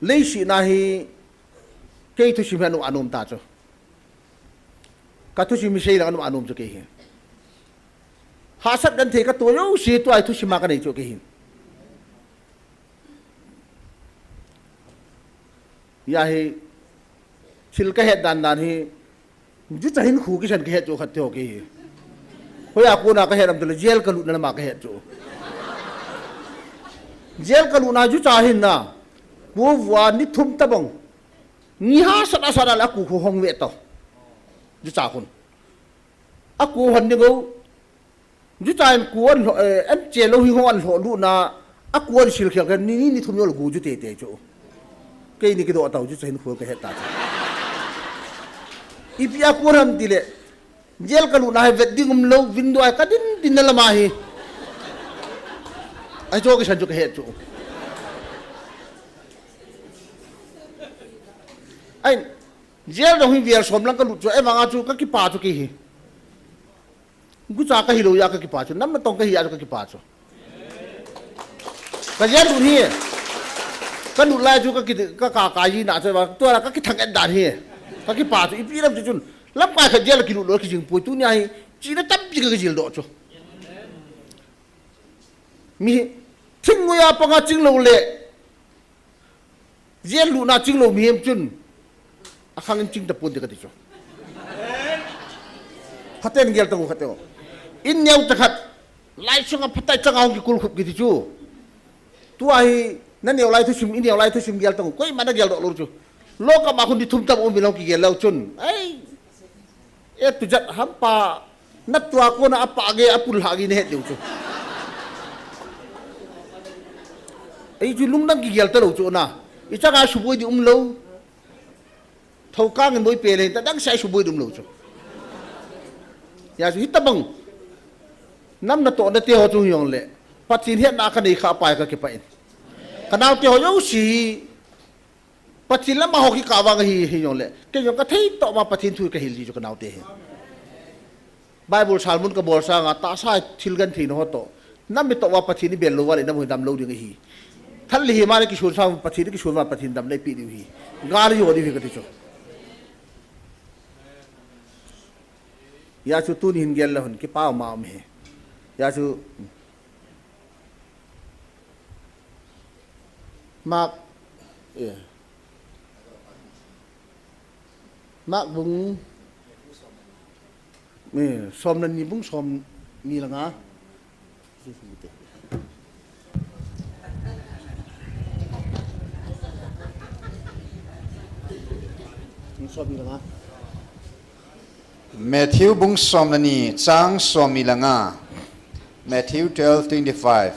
Leiset a hi kei thusim hi anom, anom ta chu. Ka thusim hi sei lang anom, anom chu kei hi. Hahsat genthei ka to jouse tua hi thusim a ka nei chu kei hi. Hia hi, thil ka het dan dan hi, jucha hinkho kisan ka het chu khat te ho kei hi. Hoiya kona ka het ham tile jail ka lutna lama ka het chu. Jail ka lutna jucha hin na, kua vua ni thum tabang. Ni hahsat a sat a le a ku khu hong ve to. Jucha khun. A ku hon ni go. Jucha in ku an lho, eh, an che lou hi hong an lho lutna, a ku an sil khel kha ni, ni, ni thum jong le gu ju tete chu. Kei ni kidoh tau jucha hinkho ka het ta chu. Ipi a ku ham tile, jail ka lutna hi vet ding umlou, window a ka din din na lama hi. Ahi chu kisan chu ka het chu. Ahin, jail dong hi vel som lang ka lut chu, ahivang a chu ka kipah chu kei hi. Gucha ka hilou a ka kipah chu, nam natong ka hi a chu ka kipah chu. Ka jail lut hi, ka lut lai chu ka ki, ka, ka, ka ji na chu, tua la ka kithang et dan hi. Ka kipah chu, ipi lam chu chun, lamkai khat jail kilut lou kijing poi, tunia hi, chihna tampi ka kijil doh chu. Mi, thingnoi a panga ching lou le, jail lutna ching lou mihem chun, akhang in ching tapon te ka ti chu. Phaten gel tang u khat teu. In neo ta khat. Lai sunga phatai changa hung kikul khup kiti chu. Tua hi, na neo lai thusim, i neo lai thusim gel tang u. Koima na geldoh lou chu. Lokam a khun di thum tam um in hung kigel leu chun. Ai. E tu jat hampa. Na tua kona apa ge, apul ha ge na het diu chu. Ei chu lungdang kigel ta lou chu na. I changa suboi di um lou. Thokang in boi pe le, ta dang sai suboi di um lou chu. Ya chu hitabang. Nam natoh nate ho chu hiong le. Pathen hetna ka nei kha pai ka kipah in. Ka naote ho jouse hi. Pathen lama ho kikah vang hi, hi jong le. Kei jong ka thei toh ma Pathen thu ka hil ji chu ka naote hi. Bible sermon ka bol sanga tahsa thil genthei na ho toh. Nam mi toh va Pathen i bel lou va le nam hoi dam lou ding hi. Thal le hi ma le kisun sa Pathen kisun va Pathen dam le pi diu hi. Gal yo diu hi ka ti chu. Ya chu tuni hin gel le hon kipah ma um hi. Ya chu Mark, eh, Mark bung, eh, som le ni bung som ni le nga. Som ni le nga. Matthew bung som le ni, chang som ni le nga. Matthew twelve twenty-five.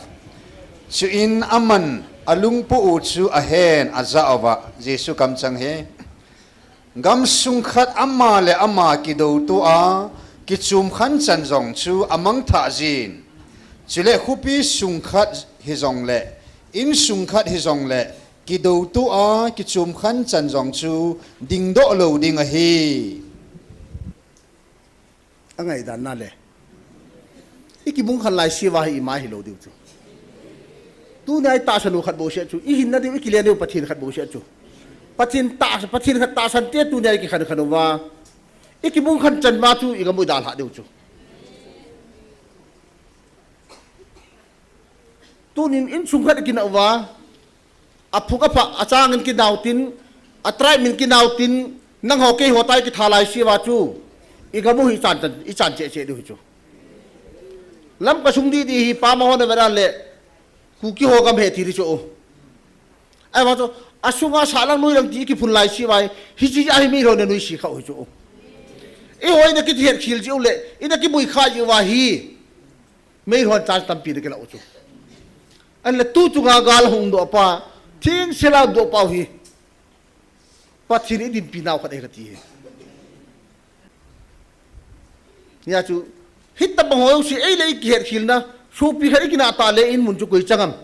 Chuin aman alungpu u chu ahen ajah uva, Jesu kamchang hi. Gamsung khat ama le ama kidoutoa, kichom khan chan jong chu amangthah jin. Chule khopi sung khat hijongle, insung khat hijongle, kidoutoa, kichom khan chan jong chu dingdoh lou ding ahi. Angaidan na le. I kibung khan lai siva hi ima hilou diu chu. Tunia i tahsan u khat bou seh chu. I hinna diu, i kile diu Pathen khat bou seh chu. Pathen tah, Pathen khat tahsan te tunia i kikhan khan uva. I kibung khan chan ma chu i gam u i dalha diu chu. Tunin insung khat i kinah uva. Aphung apha, achang in kinau tin, a tribe min kinau tin, nangho keiho tai kitha lai siva chu, i gam u hi i chan, i chan cheh cheh diu hi chu. Lamka sung didi hi pama ho na vera le, Kuki ho gam he ti di chu. Ahivang chu, asunga sa lang noi lang ti kiphun lai siva hi, hichi ahi mi ho na noi si kha u hi chu. I ho i na kihet khel jiu le, i na kibui kha jiu va hi. Meilhon chance tampi na kila u chu. Ahinla tu chunga gal hung doh pa, thing sela doh pa hi. Pathen i dinpi nau khat e kati hi. Nia chu, hitabang ho si ei le i kihet khel na, sopi khat i kinah ta le in mun chu koi chang am.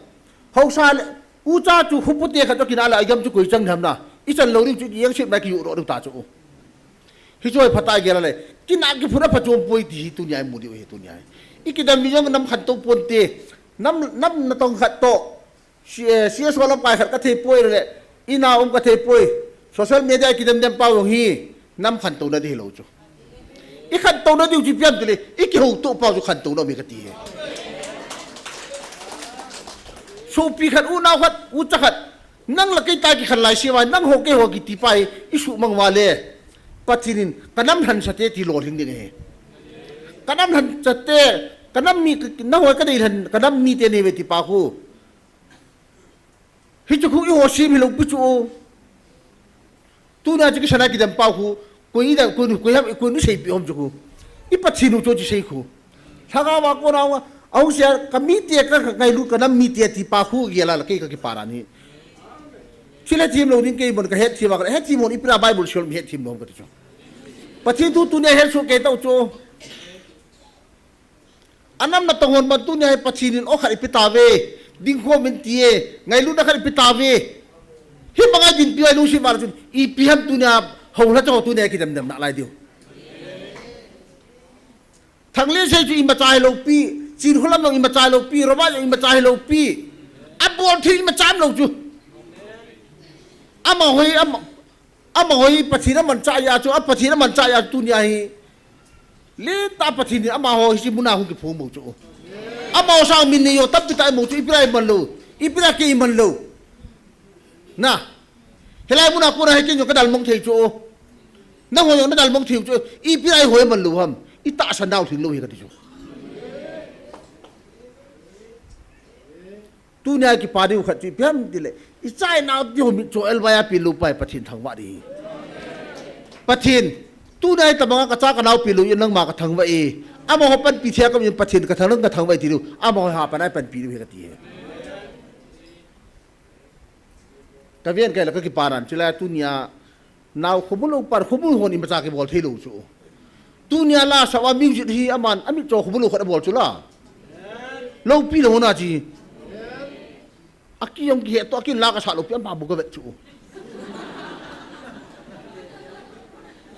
Haosa le, ucha chu hupu te khat chu kinah le i gam chu koi chang ham na. I chan lou ding chu i yang sep na ki yu ro ta chu. Hichu hi phatah a gel le, kinah kiphun a phachom poi ti hi tunia i mu diu hi tunia hi. I kidam mi jong nam khantou ponte, nam, nam natong khat toh, si, eh, C S O lamkai khat ka thei poi le, ina um ka thei poi, social media i kidem dem pau jong hi, nam khantouna di hilou chu. I khantouna diu chu ipi ham tile, i kihoutoh pau chu khantouna um hi kati hi. Sopi khat, unau khat, ucha khat, Nang le kei ta kikhan lai siva, nangho keiho kiti pa hi, i suhmang uva le. Pathen in, ka nam lhansate ti lolhing ding ahi. Ka nam lhansate, ka nam mi, nangho ka deilhen, ka nam mite nei ve ti pa khu. Hichu khu eiho sem hilou pi chu. Tuna chu kisana kidem pau khu, koi da, koi, koi ham, koi nu seipi hom chu khu. I Pathen u chu chu sei khu. Lhagao a kona, a hung sia, ka mite ka, ka ngailut ka nam mite ti pa khu gel a la kei ka kipah a ni. Chule thim lou ding kei mon ka het thim a ka het thim hon ipi a Bible sim mi het thim nom ka ti chu. Pathen thu tunia het su kei tau chu. A nam natong hon ban tunia hi Pathen in o khat ipi ta ve, ding khom in ti e, ngailutna khat ipi ta ve. Hi banga dinpi ai lungsim val chun, ipi ham tunia, ho la cho tunia kidem dem na lai diu. Thanglen sei chu imacha hilou pi, Chinkholam jong imacha hilou pi, Roma jong imacha hilou pi. Abol thil imacha umlou chu. Amaho hi, ama, amaho hi Pathen amanchah a chu, a Pathen amanchah a tunia hi. Lentah Pathen hi amaho hiche muna hung kiphong mo chu. Amaho sang min nei ho tampi tah imu chu, ipi lai iman lou, ipi lai kei iman lou. Na. Hilai muna kona hi kei jong ka dalmong thei chu. Nangho jong na dalmong thei chu. Ipi lai ho iman lou ham. I tahsan nau lhing lou hi kati chu. Tunia kipa diu khat chu ipi ham tile, i chai nau ti ho mitcho elvai a pilou pai Pathen thangvah ding hi. Pathen, tunia itobanga ka cha ka nau pilou in nangma ka thangvah e. Amaho panpi thei a ka um in Pathen ka thang nang ka thangvah e ti diu. Amaho hapan a panpi diu hi kati hi. Ka ven kai la ka kipa nan, chulai tunia nau khomu lou pan khomu hon imacha kibol thei lou chu. Tunia la sa a music hi aman amitcho khomu lou khat abol chu la. Loupi lou na chi. Aki jong kihe to, aki la ka sa lou pi ama bu ka vet chu.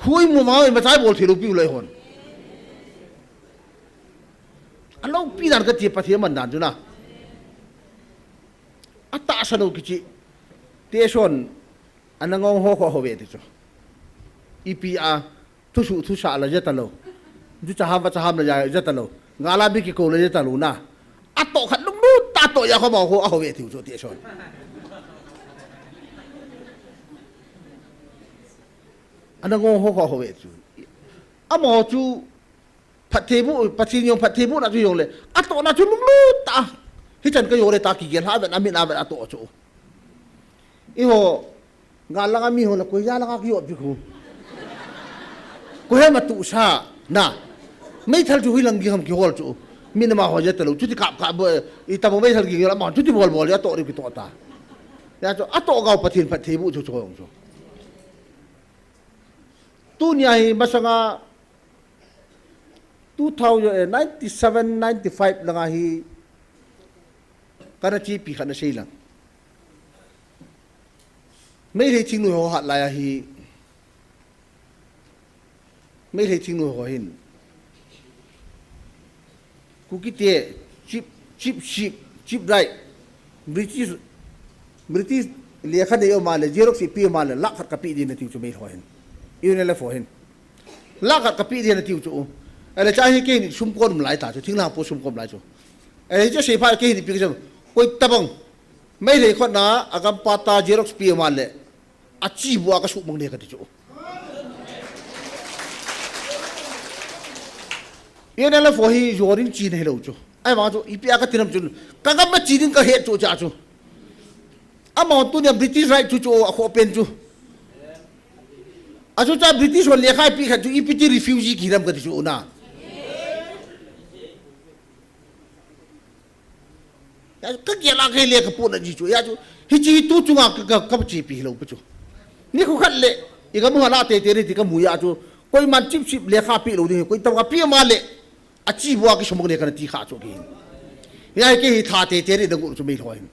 Hui mu ma imacha bol thei lou pi u lai hon. Aloupi dan kati Pathen man dan chu na. Atahsan u kichi. Teson, ana ngong ho ho ho ve ti chu. Ipi a, thusuh thusah la jeta lou. Ju chaham va chaham la ja, jeta lou. Ngala bi kikou la jeta lou na. Atoh khat lunglut ta toh ja ho ma ho a ho ve ti chu teson. Ana ngong ho ho ho ve chu. Amaho chu Phattheiboh, Pathen jong phattheibohna chu jong le. Atohna chu lunglut ta. Hichan ka jong le ta kigel ha ven, amin a ven atoh chu. Eiho, ngal langa mi ho le, koi ja langa kijot pi khu. Koi hem atuhsa, na. Meithal chu hoilang ging ham kihol chu. Min ama ho jeta lou, chuti kap kap bo, itobang meithal ging jong le, ama chuti bol bol, atoh ri kitoh ta. Ja chu, atoh gau Pathen phattheiboh chu chu jong chu. Tunia hi masanga two thousand, eh, ninety seven, ninety five langa hi kana chepi khat na sei lang. Meitei thingnoi ho hat lai a hi, Meitei thingnoi ho hin. Kukite, cheap, cheap sheep, cheap right. British, British lekha nei um a le, Xerox ipi um a le, lakh khat kapeh ding natiu chu Meitei ho hin. U N L F ho hin. Lakh khat kapeh ding natiu chu. Ahile cha hi kei hin sum kon um lai ta chu, thinglhang po sum kon um lai chu. Ahile cha sei pha kei hin ipi ka chu. Koi tabang. Meitei khut na, agam pa ta Xerox pi um a le. Achi bua ka suhmang ne kati chu. U N L F ho hi jorin chi na hilou chu. Ahivang chu, ipi a kati nam chun. Ka gam ma chi ding kahe chu cha chu. Ama tunia British right chu chu akhoh pen chu. Achu cha British hon lekha ipeh khat chu ipi ti refugee kihi nam kati chu na. Ka gel a ka hi le ka puna ji chu. Ya chu, hiche tu chunga ka, ka, ka chepi hilou pu chu. Nikho khat le, i ka mu hala te te ri ti ka mu ya chu. Koiman cheap sheep lekha peh lou ding, koi tobang kapeh ma le. Achi bua kisumang ne kana ti kha chu kei hin. Ya kei hi tha te te ri na gu chu Meitei ho hin.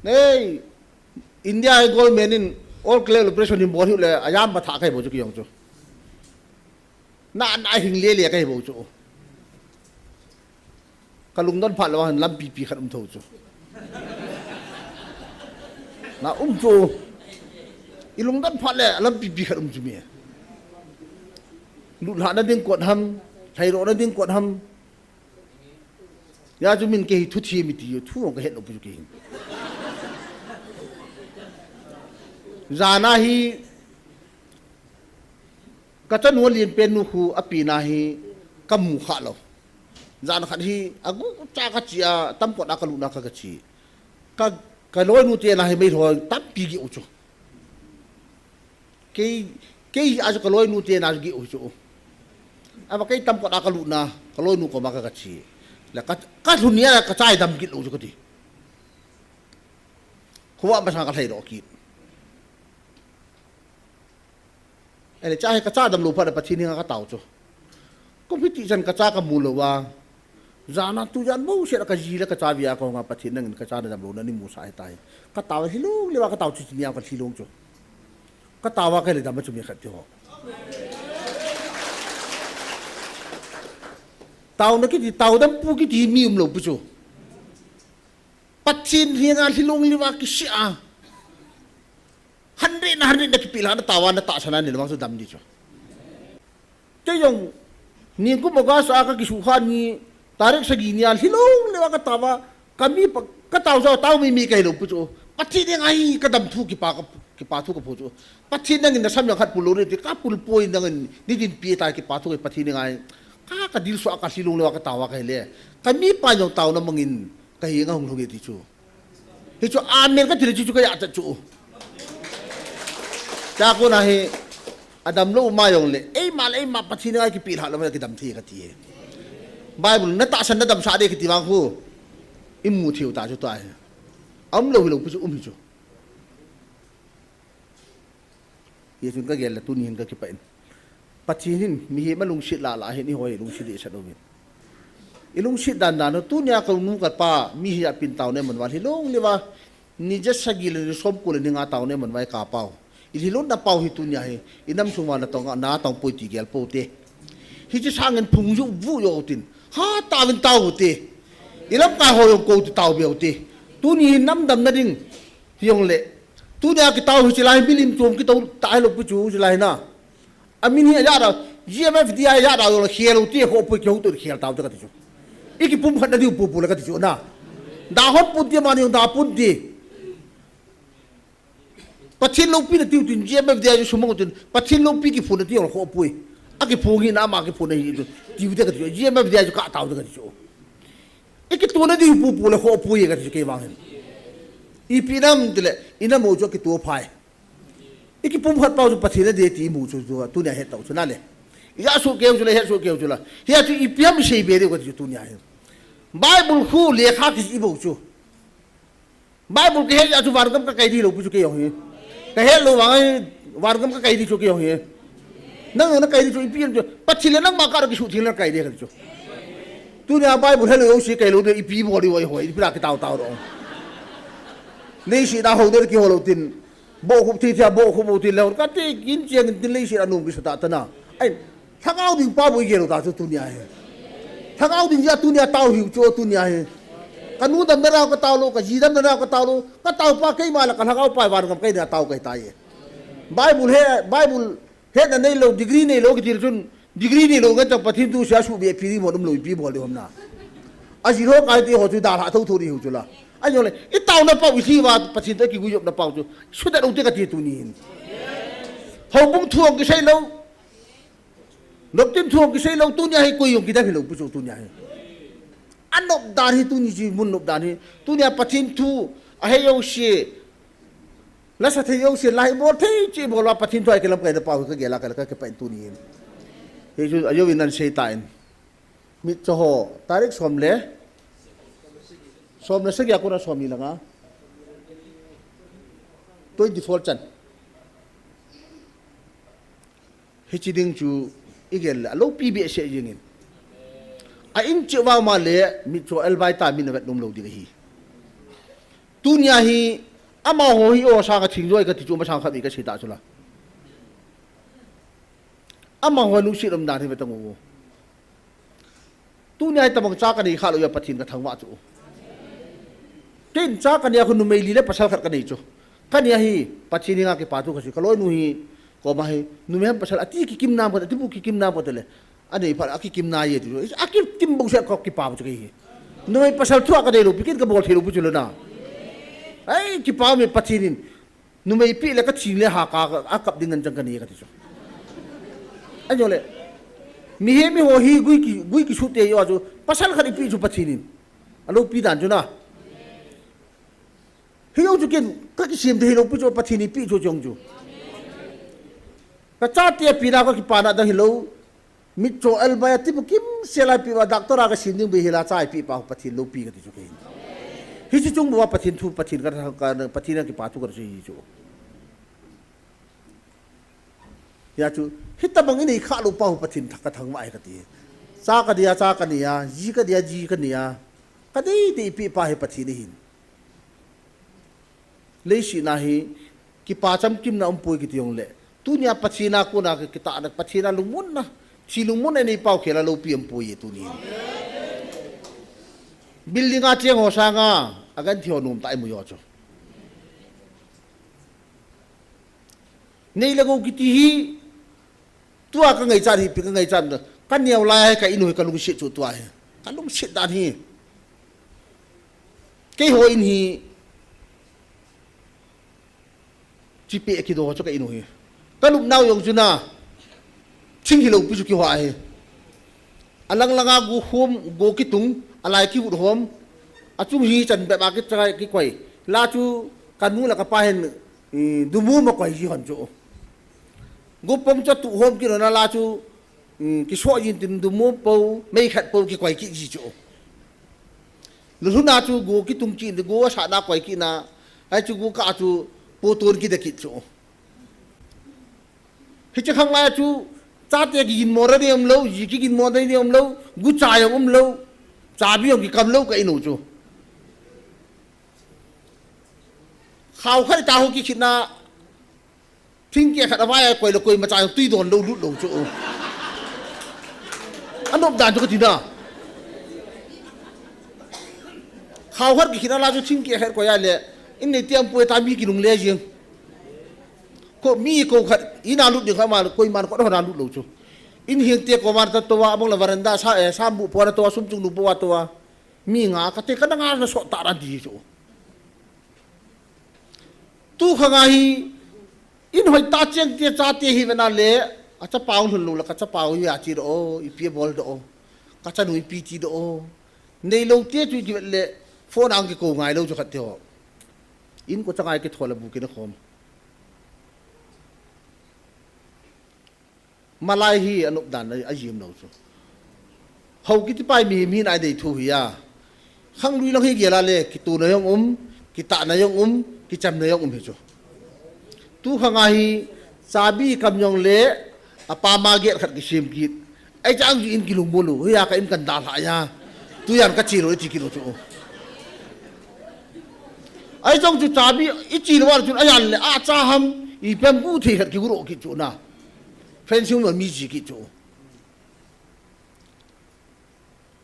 Nei, India government in all clear operation hin bol hi le, ayam ba tha kai bol chu kei jong chu. Na, na hing le le kai bol chu. Ka lungdon phat lou a hin lampi pi khat um tho chu. Na um chu. I lungdon phat le lampi pi khat um chu mi. Lutlhah na ding kot ham, lhairoh na ding kot ham. Ya chu min kei hi thu thi mi ti, thu ka het lou pu chu kei hin. Jana hi Ka chanu a lienpen nu khu a pina hi ka mu kha lou. Jan khat hi a gu cha ka chi a, tamkot a ka lutna ka, ka chi. Ka, ka loinu te na hi mei lhoi tampi gih u chu. Kei, kei a chu ka loinu te na gih u chu. A va kei tamkot a ka lutna, ka loinu koma ka, ka chi. Le ka, ka lhun nia ka chai dam gih lou chu ka ti. Khuva masa ka lhai lou kit. Ene cha hi ka cha dam lou phat a Pathen henga ka tao chu. Kum hiti chan ka cha ka mu lou a. Jana tu jan bo se ka ji le ka cha via ka nga Pathen nangin ka cha na dam lou na ni mu sa hi tai. Ka tao hi lou le va ka tao chu nia ka thi lou chu. Ka tao va ka le dam chu mi khat ti ho. Tao na kiti tao dam pu kiti mi um lou pu chu. Pathen henga lhilong liva kisia. Hundred na hundred na kipilha na tawa na tahsan a ni lamang chu dam di chu. Kei jong, ningkum August a ka kisukha ni, tarik sagi nia lhilong liva ka tawa, kami pa, ka tao sa, tao mi mi ka hilou pu chu. Pathen henga hi ka dam thu kipa ka, Kipa thu ka phu chu. Pathen nangin nasam jong khat pul lou nati, ka pul poi nangin, nitin pi ta kipa thu ka Pathen ngai. Ka, ka dilsu a ka silung lou a ka tao a ka hile. Ka mipa jong taona mangin, ka henga hung lhung e ti chu. Hichu amen ka ti le chu chu ka ya ta chu. Cha ko na hi, adam lou ma jong le, eima le eima Pathen ngai kipi lha lou ma kidam thei ka ti e. Bible na tahsan na damsah de kiti vang khu. I mu thei u ta chu ta hi. Um lou hi lou pi chu um hi chu. Hichun ka gel le tuni hin ka kipah in. Pathen hin mihem a lungset lah lah hin eiho hi lungset dehset uvin. I lungset dan dan u tunia ka nu ka pa mi hi a pin taona man uva hi long le uva. Ni ja sagi le ni som ko le ni nga taona man uva ka pau. I hi lou na pau hi tunia hi. I nam sung uva na tong na tong poi ti gel pou te. Hiche sangin phung ju vu jo tin. Ha taovin tao u te. I lamkai ho jong kou ti tao beu te. Tuni hi nam damna ding. Hi jong le. Tunia kitao hi chilai milim chom kitao ta hi lou pi chu chilai na. Amin hi a ya da, G M F D I a ya da jong le khel u ti kho pui kho tu khel tao te ka ti chu. I kipumkhat na diu pu pu le ka ti chu na. Da hot pun ti mani da pun ti. Pathen loupi na tiu tin G M F D I chu sumang u tin Pathen loupi kiphun na ti jong le kho pui. A kiphun hi na ama kiphun na hi chu. Tiu te ka ti chu. G M F D I chu ka tao te ka ti chu. I kitu na diu pu pu le kho pui ka ti chu kei vang hin. Ipi nam ti le, i nam u chu kitu phai. I kipumkhat pau chu Pathen a dei ti mu chu, chu, tunia het tau chu na le. I ja su keu chu le, het su keu chu la. Hia chu ipi ham i sei be diu ka ti chu tunia hin. Bible khu lekha kisi i bou chu. Bible ka het a chu vangam ka kai di lou pi chu kei jong hi. Ka het lou vang ai vangam ka kai di chu kei jong hi. Nang jong na kai di chu ipi ham chu. Pathen le nangma kah a kisuh thei le na kai di ka ti chu. Tunia Bible het lou jouse kai lou di ipi bol di oi hoi, ipi la kitao tao dong. Leiset a hou di kihou lou tin. Bohkhup thei thei a bohkhup u ti leu. Ka ti kin chiang in tin leiset a nung kisa ta ta na. Ai, lhagao ding pa bou i gel u ta chu tunia hi. Lhagao ding jeh a tunia tao hiu chu tunia hi. Ka nu damna a ka tao lou, ka ji damna a ka tao lou. Ka tao pa keima le ka lhagao pa vangam kai na tao kai ta e. Bible he, Bible hetna nei lou, degree nei lou kiti chun, degree nei lou ngen chang Pathen thu sia suh be pi di mo dum lou pi bol di hom na. A ji lou kai ti ho chu dalha tho tho di hu chu la. A jong le, i taona pau i thi uva Pathen toh kigui jop na pau chu. Sudet u te ka ti tuni hin. Houbung thu jong kisei lou. Doctrine thu jong kisei lou tunia hi koi jong kidam hi lou pu chu tunia hi. A nop dan hi tuni chi mun nop dan hi. Tunia Pathen thu a he jouse. Lasa thei jouse lai bol thei chi bol uva Pathen thu a kilamkai na pau hi ka gel a ka la ka kipah in tuni hin. Hichu a jouvin nan sei ta in. Mitcho ho, tarik som le, som le sagi a kona som ni langa. Twenty four chan. Hichi ding chu i gel le, a loupi behseh jing in. A in cheh uva ma le, mitcho elbai ta min a vet nom lou ding ahi. Tunia hi, amaho hi o sanga thing joi ka ti chu masang khat i ka sei ta chu la. Amaho lungset umdan hi ve tang u. Tunia hi tabang cha ka nei kha lou a Pathen ka thangvah chu. Ken cha ka nei a khu numei li le pasal khat ka nei chu. Ka nei a hi Pathen henga kipa thu ka sei. Ka loinu hi koma hi numei ham pasal a ti kikim nam ka, a ti bu kikim nam ka te le. A nei phat a kikim na e ti chu. A kikim bou se ka kipa chu kei hi. Numei pasal thu a ka dei lou pi ken ka bol thei lou pi chu lou na. Ai kipa me Pathen in. Numei pi le ka thing le ha ka, a kap ding ngan chang ka nei ka ti chu. A jong le. Mihem mi ho hi gui ki, gui kisut te jo chu. Pasal khat i pi chu Pathen in. A loupi dan chu na. Hi lou chu ken, ka kisem te hi lou pi chu Pathen i pi chu chong chu. Ka chate a pi na ka kipa na dang hi lou. Mitcho elbai a ti bu kimsel a pi uva doctor a ka sin ding bei hi la chai pi pa Pathen loupi ka ti chu kei. Hichi chung bou a Pathen thu Pathen ka, ka, Pathen a kipa thu ka sei hi chu. Hia chu, hitabang i nei kha lou pa Pathen tha ka thangvah e ka ti. Cha ka dia cha ka nei a, ji ka dia ji ka nei a. Ka dei dei pi pa hi Pathen ahin. Leiset na hi, kipa chamkimna umpoi kiti jong le. Tunia Pathen a kona ki, kitahna, Pathen a lungmonna, thi lungmonna nei pau khel a loupi umpoi e tuni. Building a cheng ho sanga, a gan thi ho nom ta i mu jo chu. Nei le gou kiti hi, tua ka ngaichat hi, pi ka ngaichat na. Ka neo lai ka in u hi ka lungset chu tua hi. Ka lungset dan hi. Kei ho in hi. Chi pe kido chu ka inu hi. Ka lupnau jong chu na. Thing hilou pi chu kihoa hi. Alang langa go hom, go kitung, alai kivut hom. Achung hi chan bep a kichai kikoi. La chu ka nu le ka pa hin, eh, dumum a koi ji hon chu. Go pom chu tu hom kilona la chu, mm, kiso jin tin dumum po, mei khat po kikoi kit ji chu. Lulhuna chu go kitung kit, go asana koi kit na. Ai chu go ka chu po ton kit a kit chu. Hiche khang lai chu, chate kiginmo ra ni umlou, ji kiginmo ra ni umlou, gucha jong umlou, chabi jong kikam lou ka inu chu. Khao khat ta ho kikhit na, thingkeh khat avai a koi le koima cha jong tui don lou lut lou chu. Anop dan chu ka ti na. Khao khat kikhit na la chu thingkeh khat koi a le, in nei tiam poi ta mi kilungle jing. Ko mi ko khat, ina lut ding kha ma, koiman ko hona lut lou chu. In hing te ko man ta to wa, abang la veranda sa, eh, sambu po na to wa, sum chung nu po wa to wa. Mi nga ka te ka na nga na so ta ran ti chu. Tu kha nga hi, in hoi ta cheng te cha te hi ve na le, achapa u lhun lou la ka chapa u ya chi do, ipi bol do. Ka chanu ipi ti do. Nei lou te chu ki le, phone ang ki ko ngai lou chu khat te ho. In ko cha ngai ki thola bu ki na khom. Malai hi anop dan a, ajim lou chu. Ho kiti pai mi, mi nai dei thu hi a. Khang lui lang hi gel a le, kituna jong um, kitahna jong um, kichamna jong um hi chu. Tu khang a hi, chabi kam jong le, apa ma gel khat kisim kit. Ai chang ju in kilung bolu, hi a ka in kan da la ya. Tu yan ka chi lou, i chi kit lou chu. Ai chang chu chabi, i chi lou a chun, a yan le, a cha ham, i pem bu thei khat ki gu ro kit chu na. Friends, hung mi ji ki chu.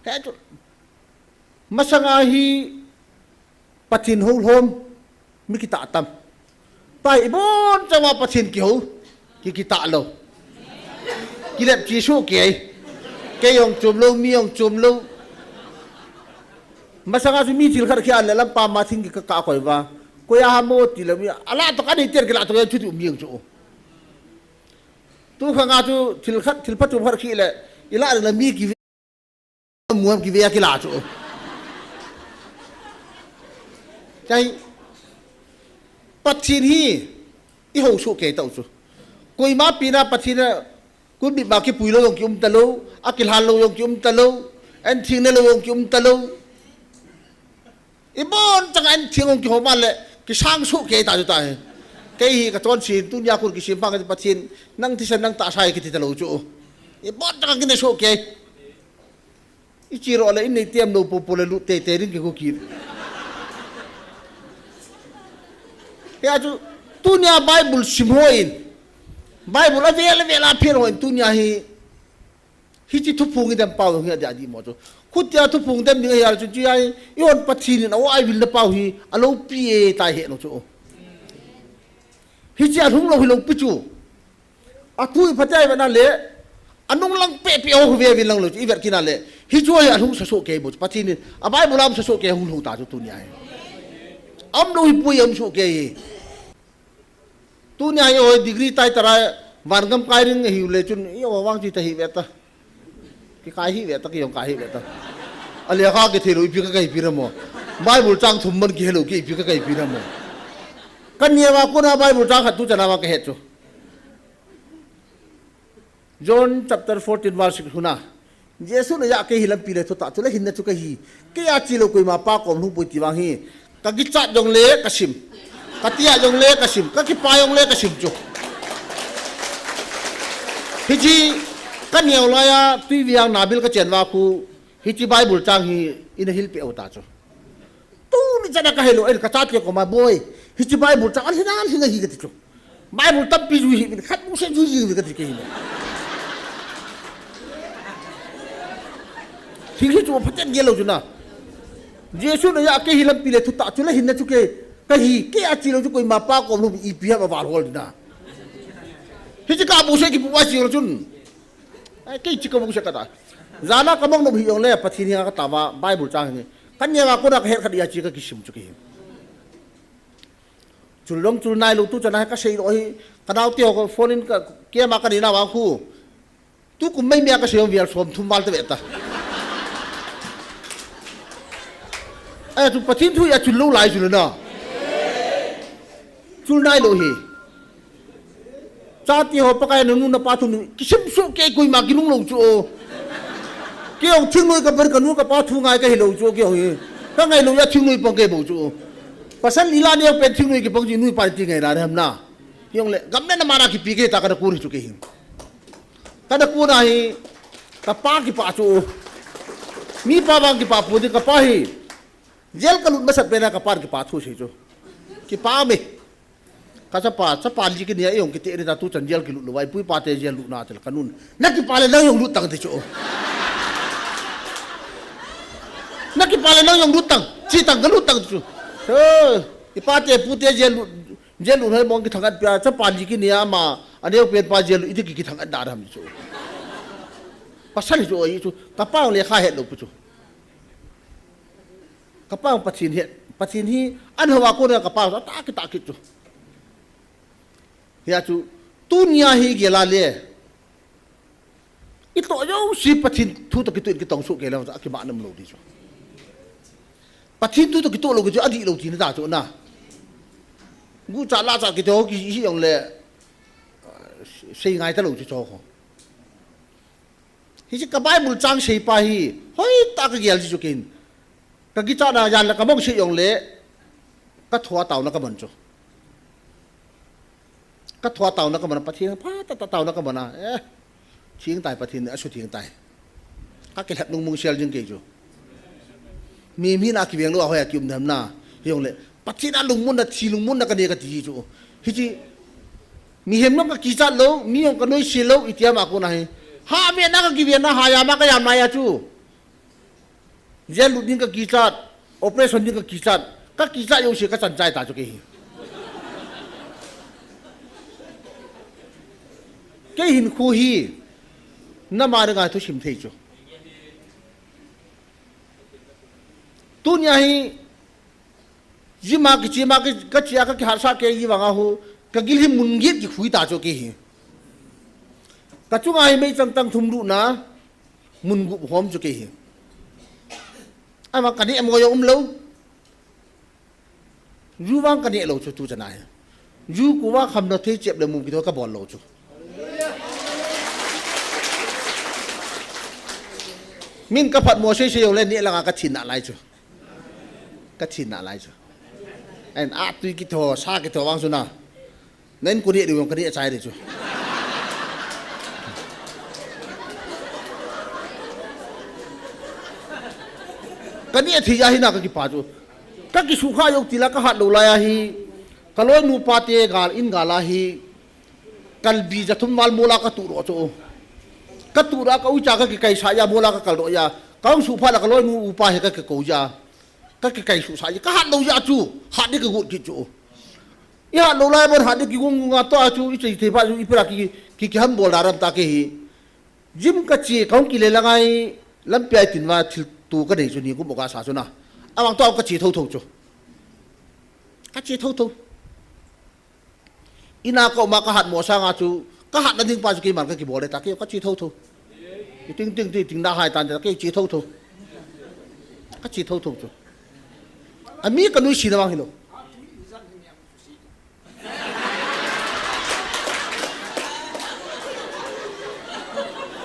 He chu. Masanga hi Pathen ho lhom, mi kitah tam. Pai ibon chawa Pathen kiho, ki kitah lou. Kilep chi su kei. Kei jong chom lou, mi jong chom lou. Masanga chu mi thil khat khi an le lampa ma thing ki ka, ka koi va. Koi a ha mo ti le mi. Ala to ka nei ter ki la to chu tu mi jong chu. Tu khang a chu thil khat, thil pha chu khat khi le, i la le mi ki ve, muam ki ve a ki la chu. Chai, Pathen hi, i ho su kei tau chu. Koima pi na Pathen a, kun bit ma ki pui lou jong ki um ta lou, a ki lhan lou jong ki um ta lou, an thing ne lou jong ki um ta lou. Ibon chang an thing ong ki ho ma le, ki sang su kei ta chu ta hi. Kei hi ka chon si, tunia kur ki sim pa ka Pathen, nang thisan nang ta sai ki ti ta lou chu. Ibon chang ki ne su kei. I chi ro le in nei tiam lou po po le lu te te ring ki ko ki. Te a chu, tunia Bible sim ho in. Bible a vel a vel a phen ho in, tunia hi. Hichi thuphung i dem pau hi a dia di mo chu. Khutia thuphung dem ding a hi a chu chi ai, i hon Pathen in a o ai vil na pau hi, a lou pi e tai he no chu. Hichi a lhung lou hi lou pi chu. A thu i phatai ve na le, a nung lang pe pe ho ve vil lang lou chu, i ver ki na le. Hichu hi a lhung sa so ke bo chu. Pathen in, a Bible lam sa so ke hung lhung ta chu tunia hi. Am lou hi pui am so ke hi. Tunia hi oi degree tai tara van gam kai ring hi le chun i o vang chi ta hi ve ta. Ki kai hi ve ta, ki jong kai hi ve ta. A le kha ki thei lou ipi ka kai pi na mo. Bible chang thum man ki helou ki ipi ka kai pi na mo. Kan nia va ko na Bible chang khat tu chana va ka het chu. John chapter fourteen verse six huna. Jesu na ya kei hi lampi le thutah chu le hinna chu kei hi. Kei a chi lou koima pa kom lhung poi ti vang hi. Ka kichat jong le ka sim. Ka tia jong le ka sim. Ka kipa jong le ka sim chu. Hichi ka neo la ya tui viang na bil ka chen va khu. Hichi Bible chang hi in a hil pe o ta chu. Tu ni chana ka helou, ei, ka chate koma boi. Hichi Bible chang, an hina, an hina hi ka ti chu. Bible tampi jui hi, khat mu se jui hi ka ti ke hi. Thil hi chu phaten gel lou chu na. Jesu na ya kei hi lampi le thutah chu le hinna chu kei, ka hi, kei a chi lou chu koima pa kom lou ipi ha ba val hol na. Hichi ka bu se ki pu wa chi lou chun. Ai, kei chi ka bu se ka ta. Jana ka mong nom hi jong le, Pathen hi ka ta va, Bible chang hi. Kan nia va ko na ka het khat ya chi ka kisim chu kei hi. Chul jong chul nailou tu chan a ka sei lou hi. Ka naote ho phone in ka kema ka nei na vang khu. Tukum mai mia ka sei jong vial som thum val ta ve ta. Ahi chu Pathen thu a chul lou lai chu le na. Chul nailou hi. Chate ho Pakai nanu napa thu ni kisim su ke koima kinung lou chu o. Kei jong thingnoi ka ber ka nu ka pa thu ngai ka hilou chu kei jong hi. Ka ngailou a thingnoi pang kei bou chu o. Pasal ila neo pen thingnoi kipang ji nui pa ti ngai la ham na. Hijongle, gamna na mana kipi kei ta ka na kun hi chu kei hi. Ka na kun a hi, ka pa kipa chu. Mi pa vang kipa pu di ka pa hi. Jail ka lut masat pen a ka pa kipa thu sei chu. Kipa me. Ka chapa, chapa li kini a jong kiti ni ta tu chan jail kilut lou vai, pui pa te jail lut na tel ka nun. Na kipa le nang jong lut tang ti chu. Na kipa le nang jong lut tang, chi tang ka lut tang chu. He, i pa te pu te jail lut, jail lut hoi mong kithang at pia, chapa li kini a ma, aneo pen pa jail lut, iti ki kithang at da ram chu. Pasal chu oi chu, ka pa le kha het lou pu chu. Ka pa Pathen hi, Pathen hi, an hawa ko na ka pa, ta ki ta ki chu. Hia chu, tunia hi gela le. I to yo si Pathen thu to kitu in kitong su ke le, a ki ma nam lou di chu. Pathen thu to kitu lou ki chu, a di lou ti na ta chu na. Gu cha la cha ki to ki hi jong le, sei ngai ta lou chu cho ko. Hiche ka Bible chang sei pa hi, hoi ta ka gel ji chu kin. Ka kichat na jan la ka mong sei jong le, ka thua tau na ka man chu. Ka thua tau na ka man, Pathen pha ta ta tau na ka man a. Eh, thing tai Pathen, a su thing tai. Ka kilhep nung mung sel jing kei chu. Mi, mi na kiveng lou a hoi a ki um dem na. Hijongle, Pathen a lungmon na, thi lungmon na ka nei ka ti chu. Hiche, mihem jong ka kichat lou, mi jong ka noise lou, iti a ma ko na hi. Ha ve na ka kive na, ha ya ma ka ya ma ya chu. Jail lut ding ka kichat, operation ding ka kichat, ka kichat jouse ka chan chai ta chu kei hi. Kei hin khu hi, na ma ding a thusim thei chu. Tunia hi, jima kichi ma ki, ka chia ka kihat sa ke ji vang a hu, ka gil hi mun get ki khui ta chu kei hi. Ka chunga hi meichang tang thum lut na, mun gup hom chu kei hi. Ama ka neh mo jong um lou. Ju vang ka neh lou chu tu chan a hi. Ju ku va kham na thei chep le mum ki to ka bol lou chu. Min ka phat mo sei sei jong le neh langa ka thin na lai chu. Ka thin na lai chu. En a tui ki tho, sa ki tho vang chu na. Nen kuni di vang kani achai di chu. Kani athi ja hi na ka kipa chu. Ka kisukha jo tila ka hat lou lai a hi. Ka loinu pa te gal in gal a hi. Kalbi ja thum val mola ka tu ro chu. Ka tu ra ka ucha ka kikai sa ja mola ka kal ro ja. Ka hung su pha la ka loinu upa he ka kiko ja. Ka kikai su sa ja. Ka hat lou ja chu. Hat di ka gut ki chu. I hat lou lai bon hat di kigong gonga to a chu i chei thei pha chu i pira ki, ki, ki ham bol da ram ta ke hi. Gym ka che ka hung kile la ngai lampi a i tin va thil tu ka nei chu ni kum ka sa chu na. Awang to ka che tho tho chu. Ka che tho tho. Ina ka um a ka hat mo sanga chu ka hat na ding pa chu keiman ka kibol le ta ke ka che tho tho. I ting ting ting ting na hai tan ta ke che tho tho. Ka che tho tho chu. A mi ka nui si na wang hi lo.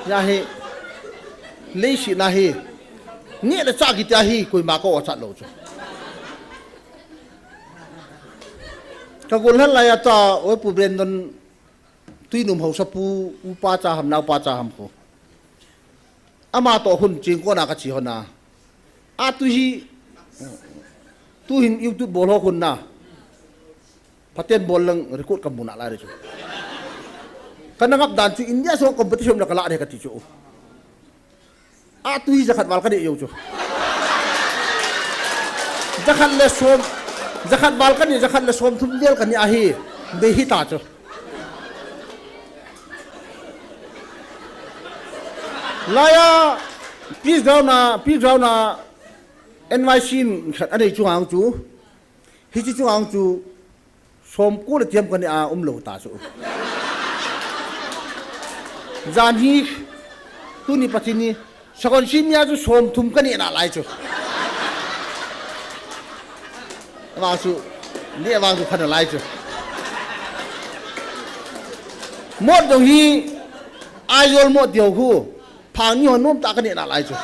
Ya hi, leiset na hi, neh le chah kiti a hi, koima ka o chat lou chu. Ka gol hal lai a ta, oi Pu Brandon, Tuinum Haosapu, upa cha ham, naopa cha ham ko. Ama to hun ching ko na ka chi ho na. A tu hi, tu hin YouTube bol ho hun na. Paten bol lang record ka mu na lai re chu. Ka na ngap dan chu India so competition la ka la re ka ti chu. A tu hi jakhat val ka ne yo chu. Jakhat le som, jakhat val ka ne, jakhat le som thum vel ka ne a hi. Be hi ta chu. Laya, peace ground na, peace ground na, N Y C in khat anei chu ang chu. Hichi chu ang chu. Som ko le tiam ka neh a um lou ta chu. Jan hi, tuni Pathen ni, Sakonsi mi a chu som thum ka neh nalai chu. Vang chu, neh vang chu pha nalai chu. Mot jong hi, Aizawl mot tiu khu. Phang ni hon nom ta ka neh nalai chu.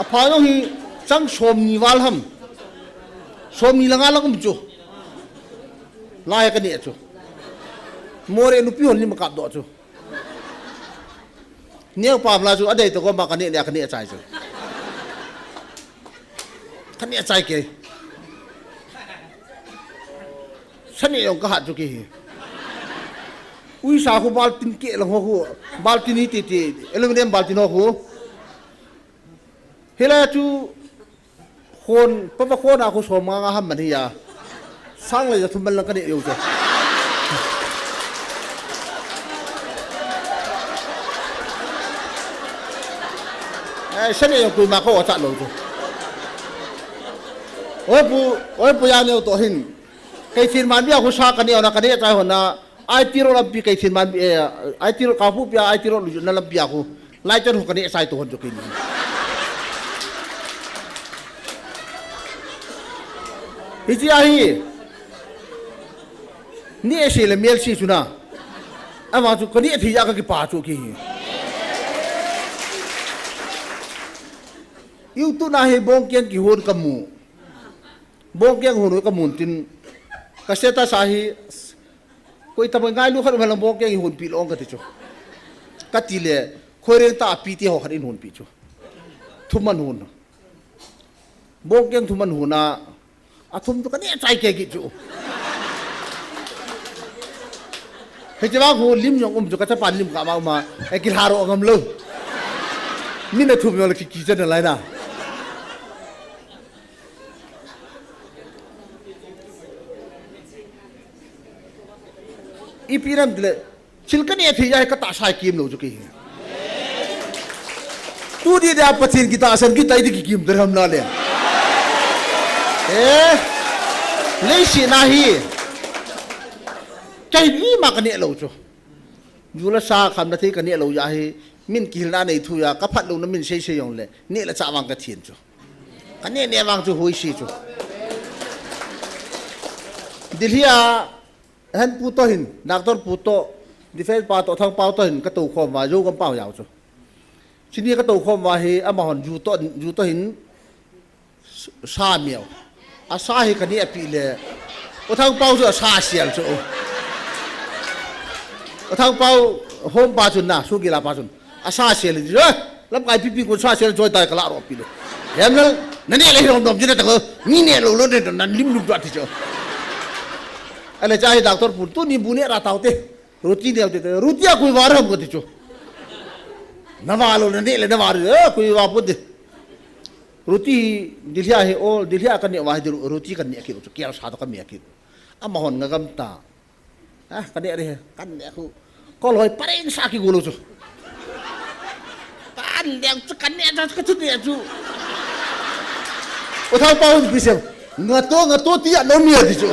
A phang jong hi chang som ni val ham. Som ni le nga lang um chu. Lai ka neh chu. Moreh nupi hon lim kap doh chu. Neo pam la chu a dei to ko ma ka neh neh ka neh chai chu. Ka neh chai kei. Sa neh jong ka hat chu kei hi. Uisa khu baltin keh lang ho khu. Baltin hi titi. Aluminium baltin ho khu. Hilai chu khon, pava khon a khu som nga nga ham man hi a. Sang le ja thum man lang ka neh jou chu. Eh, sa neh jong koima ka o cha lou chu. Oi pu, oi pu ya neo to hin. Kei thin man bia khu sa ka neh na ka neh chai hon na. Ai tiro lampi kei thin man bia, ai tiro ka pu bia, ai tiro lu na lampi a khu. Lai chan ho ka neh chai to hon chu kei ni. Hichi a hi. Neh se le mel se chu na. Ama chu ka neh thei a ka kipa chu kei hi. YouTube na hi bongkeng kihon ka mu. Bongkeng hon ka mun tin. Ka status a hi. Koi ta ngailu khat um lang bongkeng i hon pi lou ka ti chu. Ka ti le, khoi reng ta pi ti ho khat in hon pi chu. Thum man hon. Bongkeng thum man hon a, a thum chu ka neh chai kei kit chu. Hiche vang khu lim jong um chu ka chapa lim ka ma uma, e ki haro ngam lou. Min a thum jong le ki ki chan lai na. Ipi nam tile, thil ka neh thei a hi ka tahsa a kim lou chu kei hi. Tuni dia Pathen kitahsan kit tai ti kikim te ham na le. Eh, leiset na hi. Kei ima ka neh lou chu. Ju le sa khamna thei ka neh lou jeh a hi, min kihilna nei thu a, ka phat louna min sei sei jong le, neh le chah vang ka thei chu. Ka neh neh vang chu hoi si chu. Delhi a, hen pu to hin, doctor pu to, defense pa to, Thangpao to hin, ka tou khom uva, Zogam pau jao chu. Chuni ka tou khom uva hi, amahon ju to, ju to hin, sa miau. A sa hi ka neh a pi le. U Thangpao chu a sa sial chu. U Thangpao hom pa chun na, su gila pa chun. A sa sial chu. Eh, lamkai pipi ko sa sial choi tai ka la ro pi le. Hem na, na neh le hom dom jina ta ko. Ni neh lou lou ne na lim lum dua ti chu. Ale cha hi doctor pu tuni bu neh ra tau te. Roti neh te. Roti a kui va ra ham ko ti chu. Na va lou na neh le na va ri. Eh, kui va pu te. Roti hi, Delhi a hi, o, Delhi a ka neh uva hi, ro-, roti ka neh kit u chu, kial sa to ka neh kit u. Amahon nga gam ta. Ah, ka neh ri, ka neh khu. Kol hoi pareng sa ki gulu chu. Ka neh chu, ka neh chu, ka chu neh chu. U Thangpao ipi sem. Nga to, nga to ti a no mi a ti chu.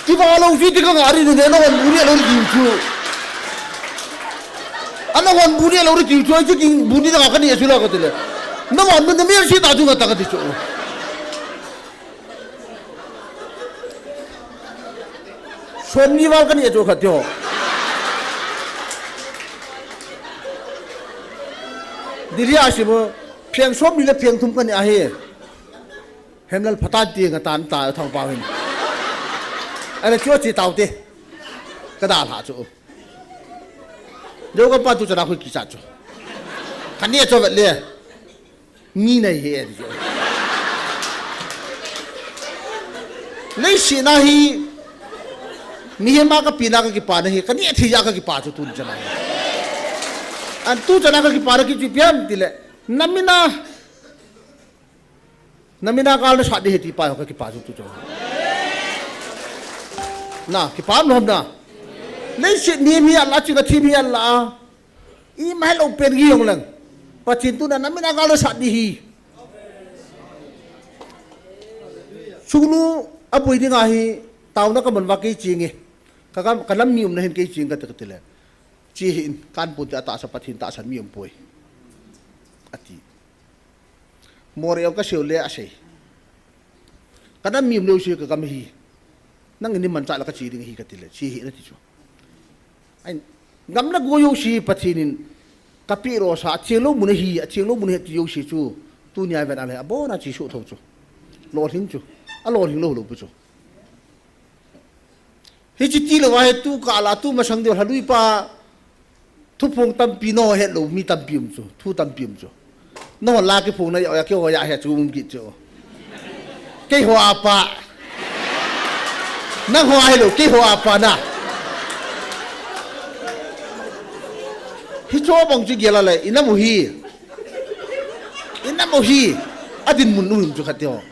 Ti va lou ji ti ka nga ri ne, no ngan bu neh lou ri ti chu. Ana ngan bu neh lou ri ti chu, ai chu king bu ni da ka neh chu la ka ti le. Na ngan bu na mi si ta chu nga ta ka ti chu. Som ni val ka neh chu kha ti ho. Delhi a si mo, pheng som ni le pheng thum ka neh a hi. Hemlal phatah ti nga tan ta Thangpao hin. Ana chu chi tau te. Ka da la chu. Zogam pa tu chana khu kichat chu. Ka neh chu vet le. Ni nei he ti chu. Leiset na hi. Mihem a ka pi na ka kipa na hi. Ka neh thei a ka kipa chu tun chana hi. An tu chana ka kipa na ki chu ipi ham ti le. Na min a Na min a gal na sat ding ahi ti pa ho ka kipa chu tu chu. Na, kipa nom na. Leiset mi mi a la chi ka thi mi a la. Ima helou pen hi jong leng. Pathen tu na na min a gal na sat ding ahi. Chungnu aboi dinga hi, taona kaman uva kei cheng e. Ka, ka, ka nam mi umna hin kei cheng kati, kati le. Che hih in, kahin pon te, atahsa Pathen tahsan mi umpoi, ati. Moreh jong kasei u le asei. Ka nam mi um jouse ka gam ahi. Nangin nei manchah le kache ding ahi kati le, che hih in ati chu. Ahin, gam le go jouse Pathen in kapeh rosa, acheng lou mun ahi, acheng lou mun ahi ati jouse chu, tunia vet a le, abona che soh thou chu. Lolhing chu. Alolhing lou lou pu chu. Hiche tilou a hi tu kah la, tu masang deu lhalui pa, thuphong tampi nangho hetlou mi tampi um chu, thu tampi um chu. Nangho la kiphong na jeh a keiho a hi chu um kit chu. Keiho a pa. Nangho a hilou, keiho a pa na. Hiche bang chu gel a le, i nam u hi. I nam u hi. Adinmun um chu khat te ho.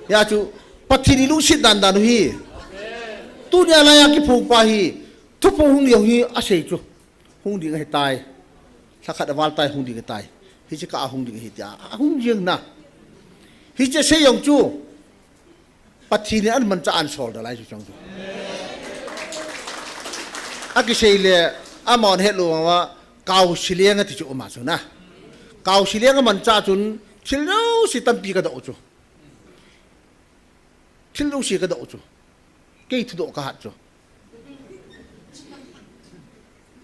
Hia chu, Pathen ilungset dan dan u hi. Tunia laiya kiphong pa hi, thuphong hung jong hi asei chu. Hung ding ahitai. Lhakhat aval tai, hung ding ahitai. Hiche kah a hung ding ahi tia, ahung jeng na. Hiche sei jong chu, Pathen in amanchah a asol nalai chu chang chu. Akisei le, amahon hetlou vang uva, Kaosi leng ati chu um a chu na. Kaosi leng amanchah chun, thil jouse tampi kadoh u chu. Thil jouse kadoh u chu. Kei thudoh kahat chu.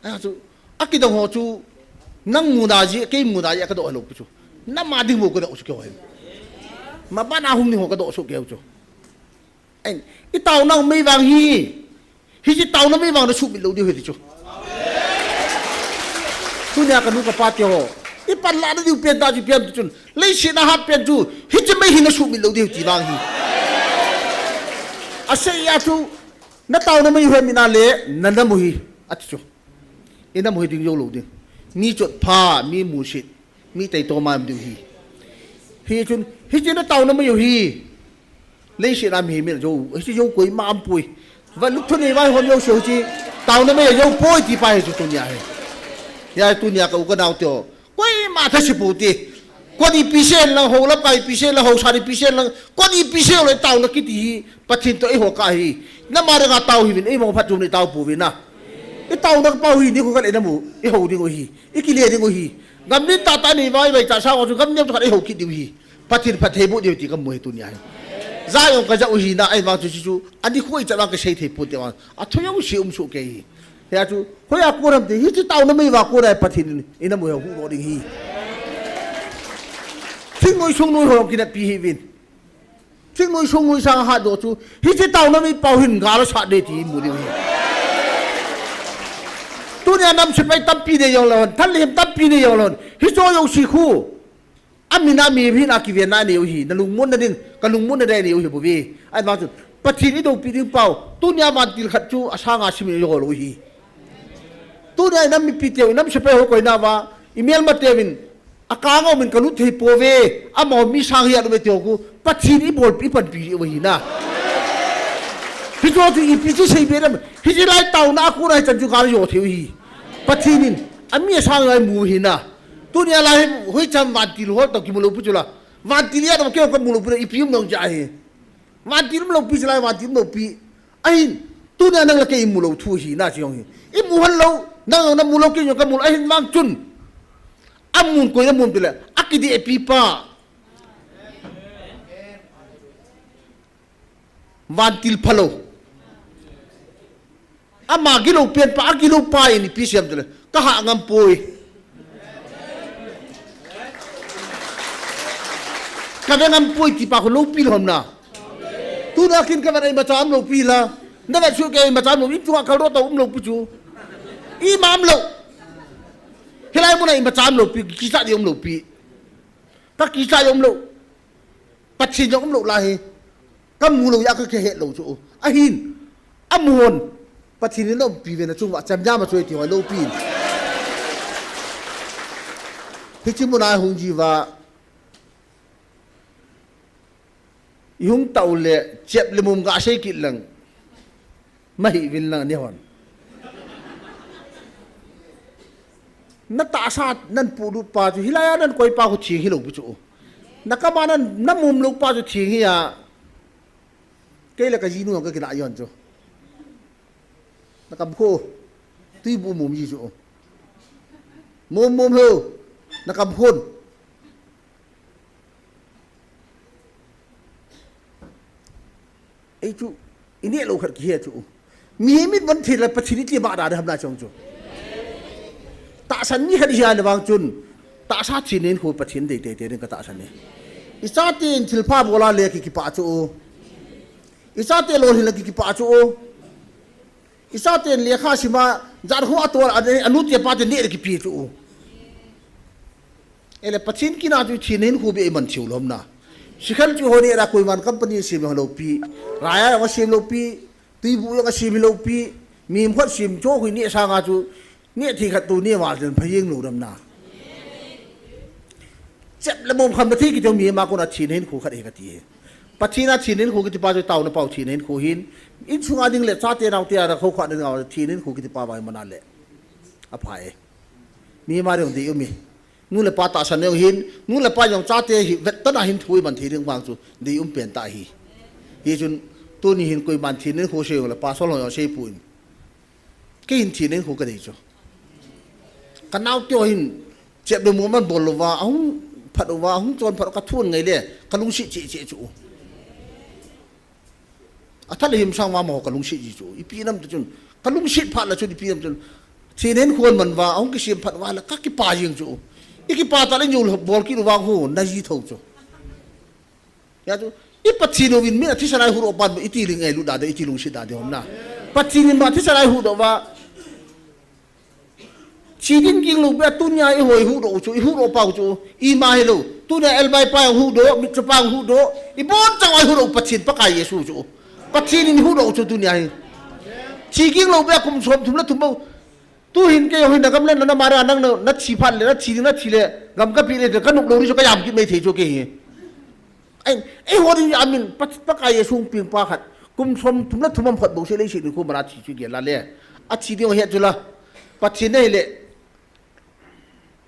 Ahi chu, akidong ho chu, nang muna jeh, kei muna jeh kadoh lou pu chu. Nam a ding bou kadoh chu keiho hin. Maban a hung ding ho kadoh soh kei u chu. Ahin, i taona mei vang hi. Hiche taona mei vang na sumil lou diu ahi ti chu. Tunia kanu kapa teho, i panlah na diu pen tah chu ipi ham ti chun, leiset a hat pen chu, hiche mei hi na sumil lou diu ahi ti vang hi. Asei a chu, na taona mei u hi amin a le, na nam u hi, ati chu. I nam u hi ding jou lou ding. Mi chotpha, mi musit, mi taitom a um diu ahi. Hichun, hiche na taona mei u hi. Leiset a mihem in ajou, hiche jou koima umpoi. Vat luk thunei vaihom jouse hiche, taona mei a jou poi ti pa hi chu tunia hi. Hia tunia ka u ka nao teho, koima thase pou te. Kon ipi sei lang, hou lamkai ipi sei lang, hou san ipi sei lang, kon ipi sei le taona kiti hi, Pathen toh eiho kah ahi. Nam a dinga tao hih uvin, eima phatchomna i tao pouvin na. I taona kapau hi, nikho khat le i nam u, i hou ding u ahi. I kile ding u ahi. Gam len tahtah nei vaivai cha sang ho chu gam neo chu khat eiho kit diu ahi. Pathen phattheiboh diu ti kamu ahi tunia hi. Jah jong kajah u ahi na, ahivang chu chu, ani khu ichan vang kasei thei ponte vang. Athu jouse um soh kei ahi. Hia chu, hoiya kon ham ti, hiche taona mei uva kon a Pathen in, i nam u hi ahuhdoh ding ahi. Thingnoi sungnoi ho kineppi hih uvin. Thingnoi sungnoi sang ahatdoh chu, hiche taona mei pau hin gal asat ding ti imu diu ahi. Tunia nam sepai tampi nei jong lou hon, thal le hem tampi nei jong lou hon. Hiche jouse khu. Amin a mi hina kivenna nei u ahi, na lungmonna ding, ka lungmonna ding nei u ahi bou ve. Ahivang chun, Pathen idoupi ding pau, tunia vantil khat chu asanga simin ajou lou ahi. Tunia i nam mipi teu, i nam sepai ho koina uva, i melma teuvin, akang a umin kalut thei pouve, amaho mi sang hi alu ve teu khu, Pathen ibolpi, ipanpi u ahi na. Hiche chu ipi chu seibe nam, hiche lai taona a kon a hichan chu gal ajo thei u ahi. Pathen in, ami asang lai mu u ahi na. Tunia lai hi, hoicham vantil hol toh kimu lou pu chu la. Vantil jat a kei kamu lou pu le ipi um nung jeh ahi. Vantil um lou pi chu lai vantil um lou pi. Ahin, tunia nang le kei imu lou thu ahi na chu jong hi. Imu hon lou, nang jong namu lou kei jong kamu lou ahin vang chun. Amun koi namun pi le, akidehpi pa. Vantil phalou. Ama gilou pen pa, agilou pa in ipi sei ham tile. Kaha ngam poi. Kave ngam poi ti pa khu loupi lou ham na. Tuna kin kavet a imacha um lou pi la. Navet soh kei a imacha um lou, in chunga kal ro tau um lou pi chu. Ima um lou. Hilai muna imacha um lou pi, kicha di um lou pi. Kakicha di um lou. Pathen jong um lou lai hi. Kamu lou jeh a kakihet lou chu. Ahin. Amun. Pathen in aumpi ve na chung uva, cham jam a choi ti hoi lou pi. Hiche muna hung ji uva. Ihung tau le, chep le mum gasei kit lang. Mahi vin lang ni hon. Na tahsa nan puhlut pa chu, hilai a nan koi pa khu theng hilou pi chu. Na kam a nan, na mum lou pa chu theng hi a. Kei le ka jinu ka kinah jon chu. Na kam khu. Tui bu mum ji chu. Mum mum ho. Na kam khun. Ei chu, i neh lou khat kihe chu. Mihem in von thei la Pathen in iti ma da ham na chong chu. Tahsan mi khat i hia le vang chun. Tahsa thinen khu Pathen dei tei tei ding ka tahsan e. I chate in thilpha bol a le ki kipah chu. I chate lolhin la ki kipah chu. I chate in lekha sim a, jan khu a tol a, a nu te pa te neh le kipe chu. Ele Pathen kina chu thinen khu be i man thiu lom na. Sikhal chu ho neh ra koiman company sim lou pi. Raya jong a sim lou pi. Tuibu jong a sim lou pi. Mihem khat sim chu khu neh sanga chu. Neh thei khat tu neh val chen pha jeng lou dam na. Chep le mom kham na thei kiti mi ma kona thinen khu khat hi kati e. Pathen a thinen khu kiti pa chu taona pau thinen khu hin. Insunga ding le chate naote a ra kho kha ding a thinen khu kiti pa vang i man a le. A pha e. Mi ma ding dei um e. Nu le pa tahsan jong hin, nu le pa jong chate hi vet tah a hin thu i man thei ding vang chu dei um pen tah hi. Hichun tuni hin koiman thinen khu sei jong le pastor ho jong sei poi. Kei hin thinen khu ka dei chu. Ka naote ho hin chep le mom aman bol lou va, ahung phat lou va, ahung chon phat lou ka thun ngai le, ka lungset cheh cheh chu. A tha le him sang ma mo ka lungset ji chu. Ipi nam tu chun. Ka lungset phat la chun ipi nam chun. Thinen khu man va, ahung kisem phat va la ka kipah jeng chu. I kipah tah le jou bol kit lou vang khu, na ji tho chu. Hia chu, i Pathen uvin mi a thisan a i huhdoh pan, i ti ling ngailut da de, i ti lungset da de hom na. Pathen in ma thisan a i huhdoh va. Thi ding ging lou beh tunia i ho i huhdoh u chu, i huhdoh pau chu, i ma hilou. Tunia elbai pa jong huhdoh, mitcho pa jong huhdoh, i bonchauva i huhdoh u Pathen Pakai Jesu chu. Pathen in i huhdoh u chu tunia hi. Thi ging lou beh kum som thum le thum bou. Tu hin kei jong hin na gam le na, na ma ra nang na, na thi phat le, na thi ding na thi le, gam ka pi le, ka nop lou ni chu ka jam kit mai thei chu kei hi. Ei, ei ho ding amin, Pa, Pakai Jesu hung peng pa khat. Kum som thum le thum am khat bou se leiset ni khu mana thi chu gel a le. A thi ding he chu la. Pathen nei le.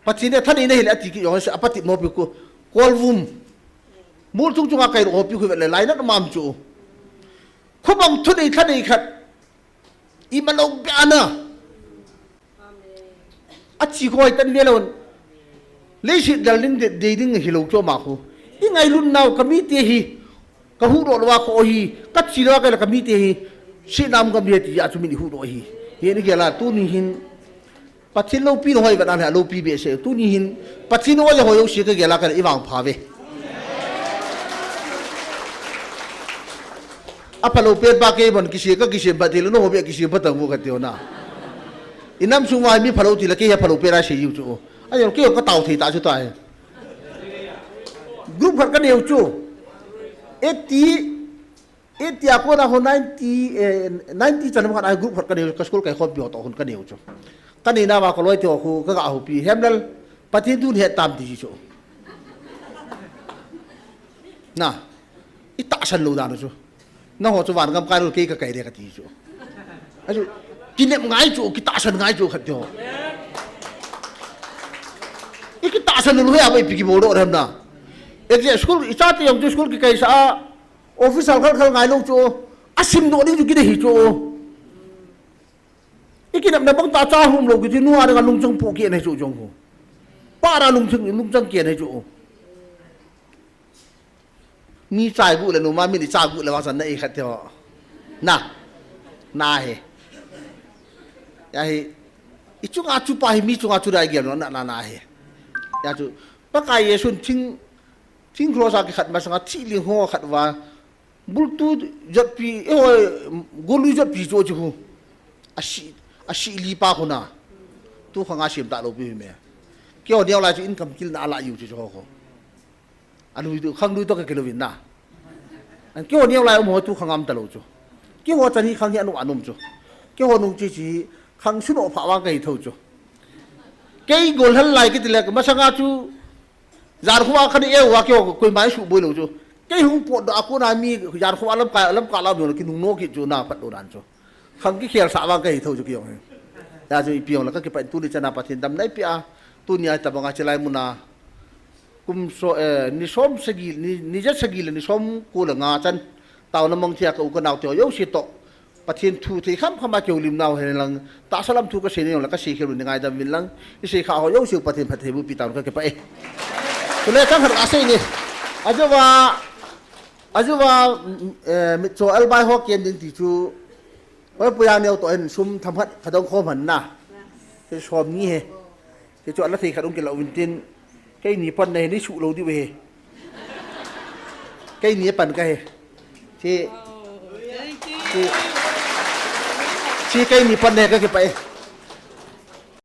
Pathen nei thanei nei le ati ki jong se a pati mo pi khu. Kolvum. Mol chung chunga kai ro pi khu le lainat mam chu. Khubang thunei thanei khat. I ma lou beh a na. A thi khu hoi tan ve lou. Leiset dal ding de, dei ding hilou chu ma khu. I ngailut nau ka mite hi. Ka huhdoh lou a khu hi. Ka thi lou a ka la ka mite hi. Sinam gam hi ti a chu min i huhdoh hi. Hi ni gel a tuni hin. Pathen loupina hoi vet a le loupi behseh. Tuni hin Pathen hoi hoi jouse ka gel a ka i vangpha ve. A phalou pen pa kei bon kise ka kise pha ti le nangho beh kise pha tang u ka ti u na. I nam sung uva mi phalou ti le kei hi phalou pen a sei u chu. A jong kei jong ka tao thei ta chu ta hi. Group khat ka neiu chu. Eighty, eighty a kona ho ninety, eh, ninety chan khat a group khat ka neiu, ka school kai khompi ho toh hon ka neiu chu. Ka neina uva ka loi te ho khu ka ga houpi, Hemlal, Pathen thu nahet tam ti chu. Na, i tahsan lou dan u chu. Nangho chu van gam kai lou, kei ka kai de ka ti chu. Achu, kinep ngai chu, kitahsan ngai chu khat te ho. I kitahsan lou hi a bai pi kibol doh dem na. Exam school, i chate jong chu school kikai sa a, officer khal khal ngai lou chu. A sim doh ding chu kidei hi chu. I kinepna bang tah cha hum lou kiti nu a dinga lungchang pu kit ahi chu jong khu. Pa ra lungchang, lungchang kit ahi chu. Mi chai gu le nu ma mi ni cha gu le vang san na i khat te ho. Na. Na he. Ya hi. I chunga chu pa hi mi chunga chu dai gel no na, na, na he. Ya chu. Pakai Jesun thing, thing cross a kikhat masanga thi ling ho khat uva. Bultu jotpi, eh, hoi, golu jotpi chu chu khu. A si, a si li pa khu na. Tu khanga sem ta lou pi me. Keiho neo lai chu in kam kil na la yu chu chu ho khu. A lui tu, khang lui to ka kilo vin na. An keiho neo lai um ho tu khang am ta lou chu. Keiho chan hi khang hi anu anum chu. Keiho nung chi chi khang suno pha wang ka hi tho chu. Kei gol hal lai kiti le masanga chu. Jan khu a khan i eu a keiho koima i suboi lou chu. Kei hung potdoh a kona mi jan khu a lamkai, lamkai lam jong kinung no kit chu na phatdoh dan chu. Khang kikhel sah vang ka hi tho chu kei jong hi. Ya chu ipi jong le ka kipah in tuni chan a Pathen damna i pe a. Tunia tabanga chilai muna kum so, eh, ni som sagi, ni, ni ja sagi le ni som ko le nga chan taona mang thia ka u ka nau te ho jouse toh Pathen thu thei kham kham a kihoulim nau hen lang, tahsa lam thu ka sei nei jong le ka sei khel u ni ngaidam vin lang, i sei kha ho jouse u Pathen phattheiboh pi taun ka kipah e. Chule thang khat ka sei nge. Ajou va, ajou va, eh, mitcho albai ho ken ding ti chu, hoi puya neo toh hin sum themkhat ka dong khom hen na. Ti som ni he. Ti chu ala thei khat ong kila uvin tin. Keini pan na he ni su lo di ve he. Keini pan ka he. Ti, ti, ti keini pan na he ka kipah e.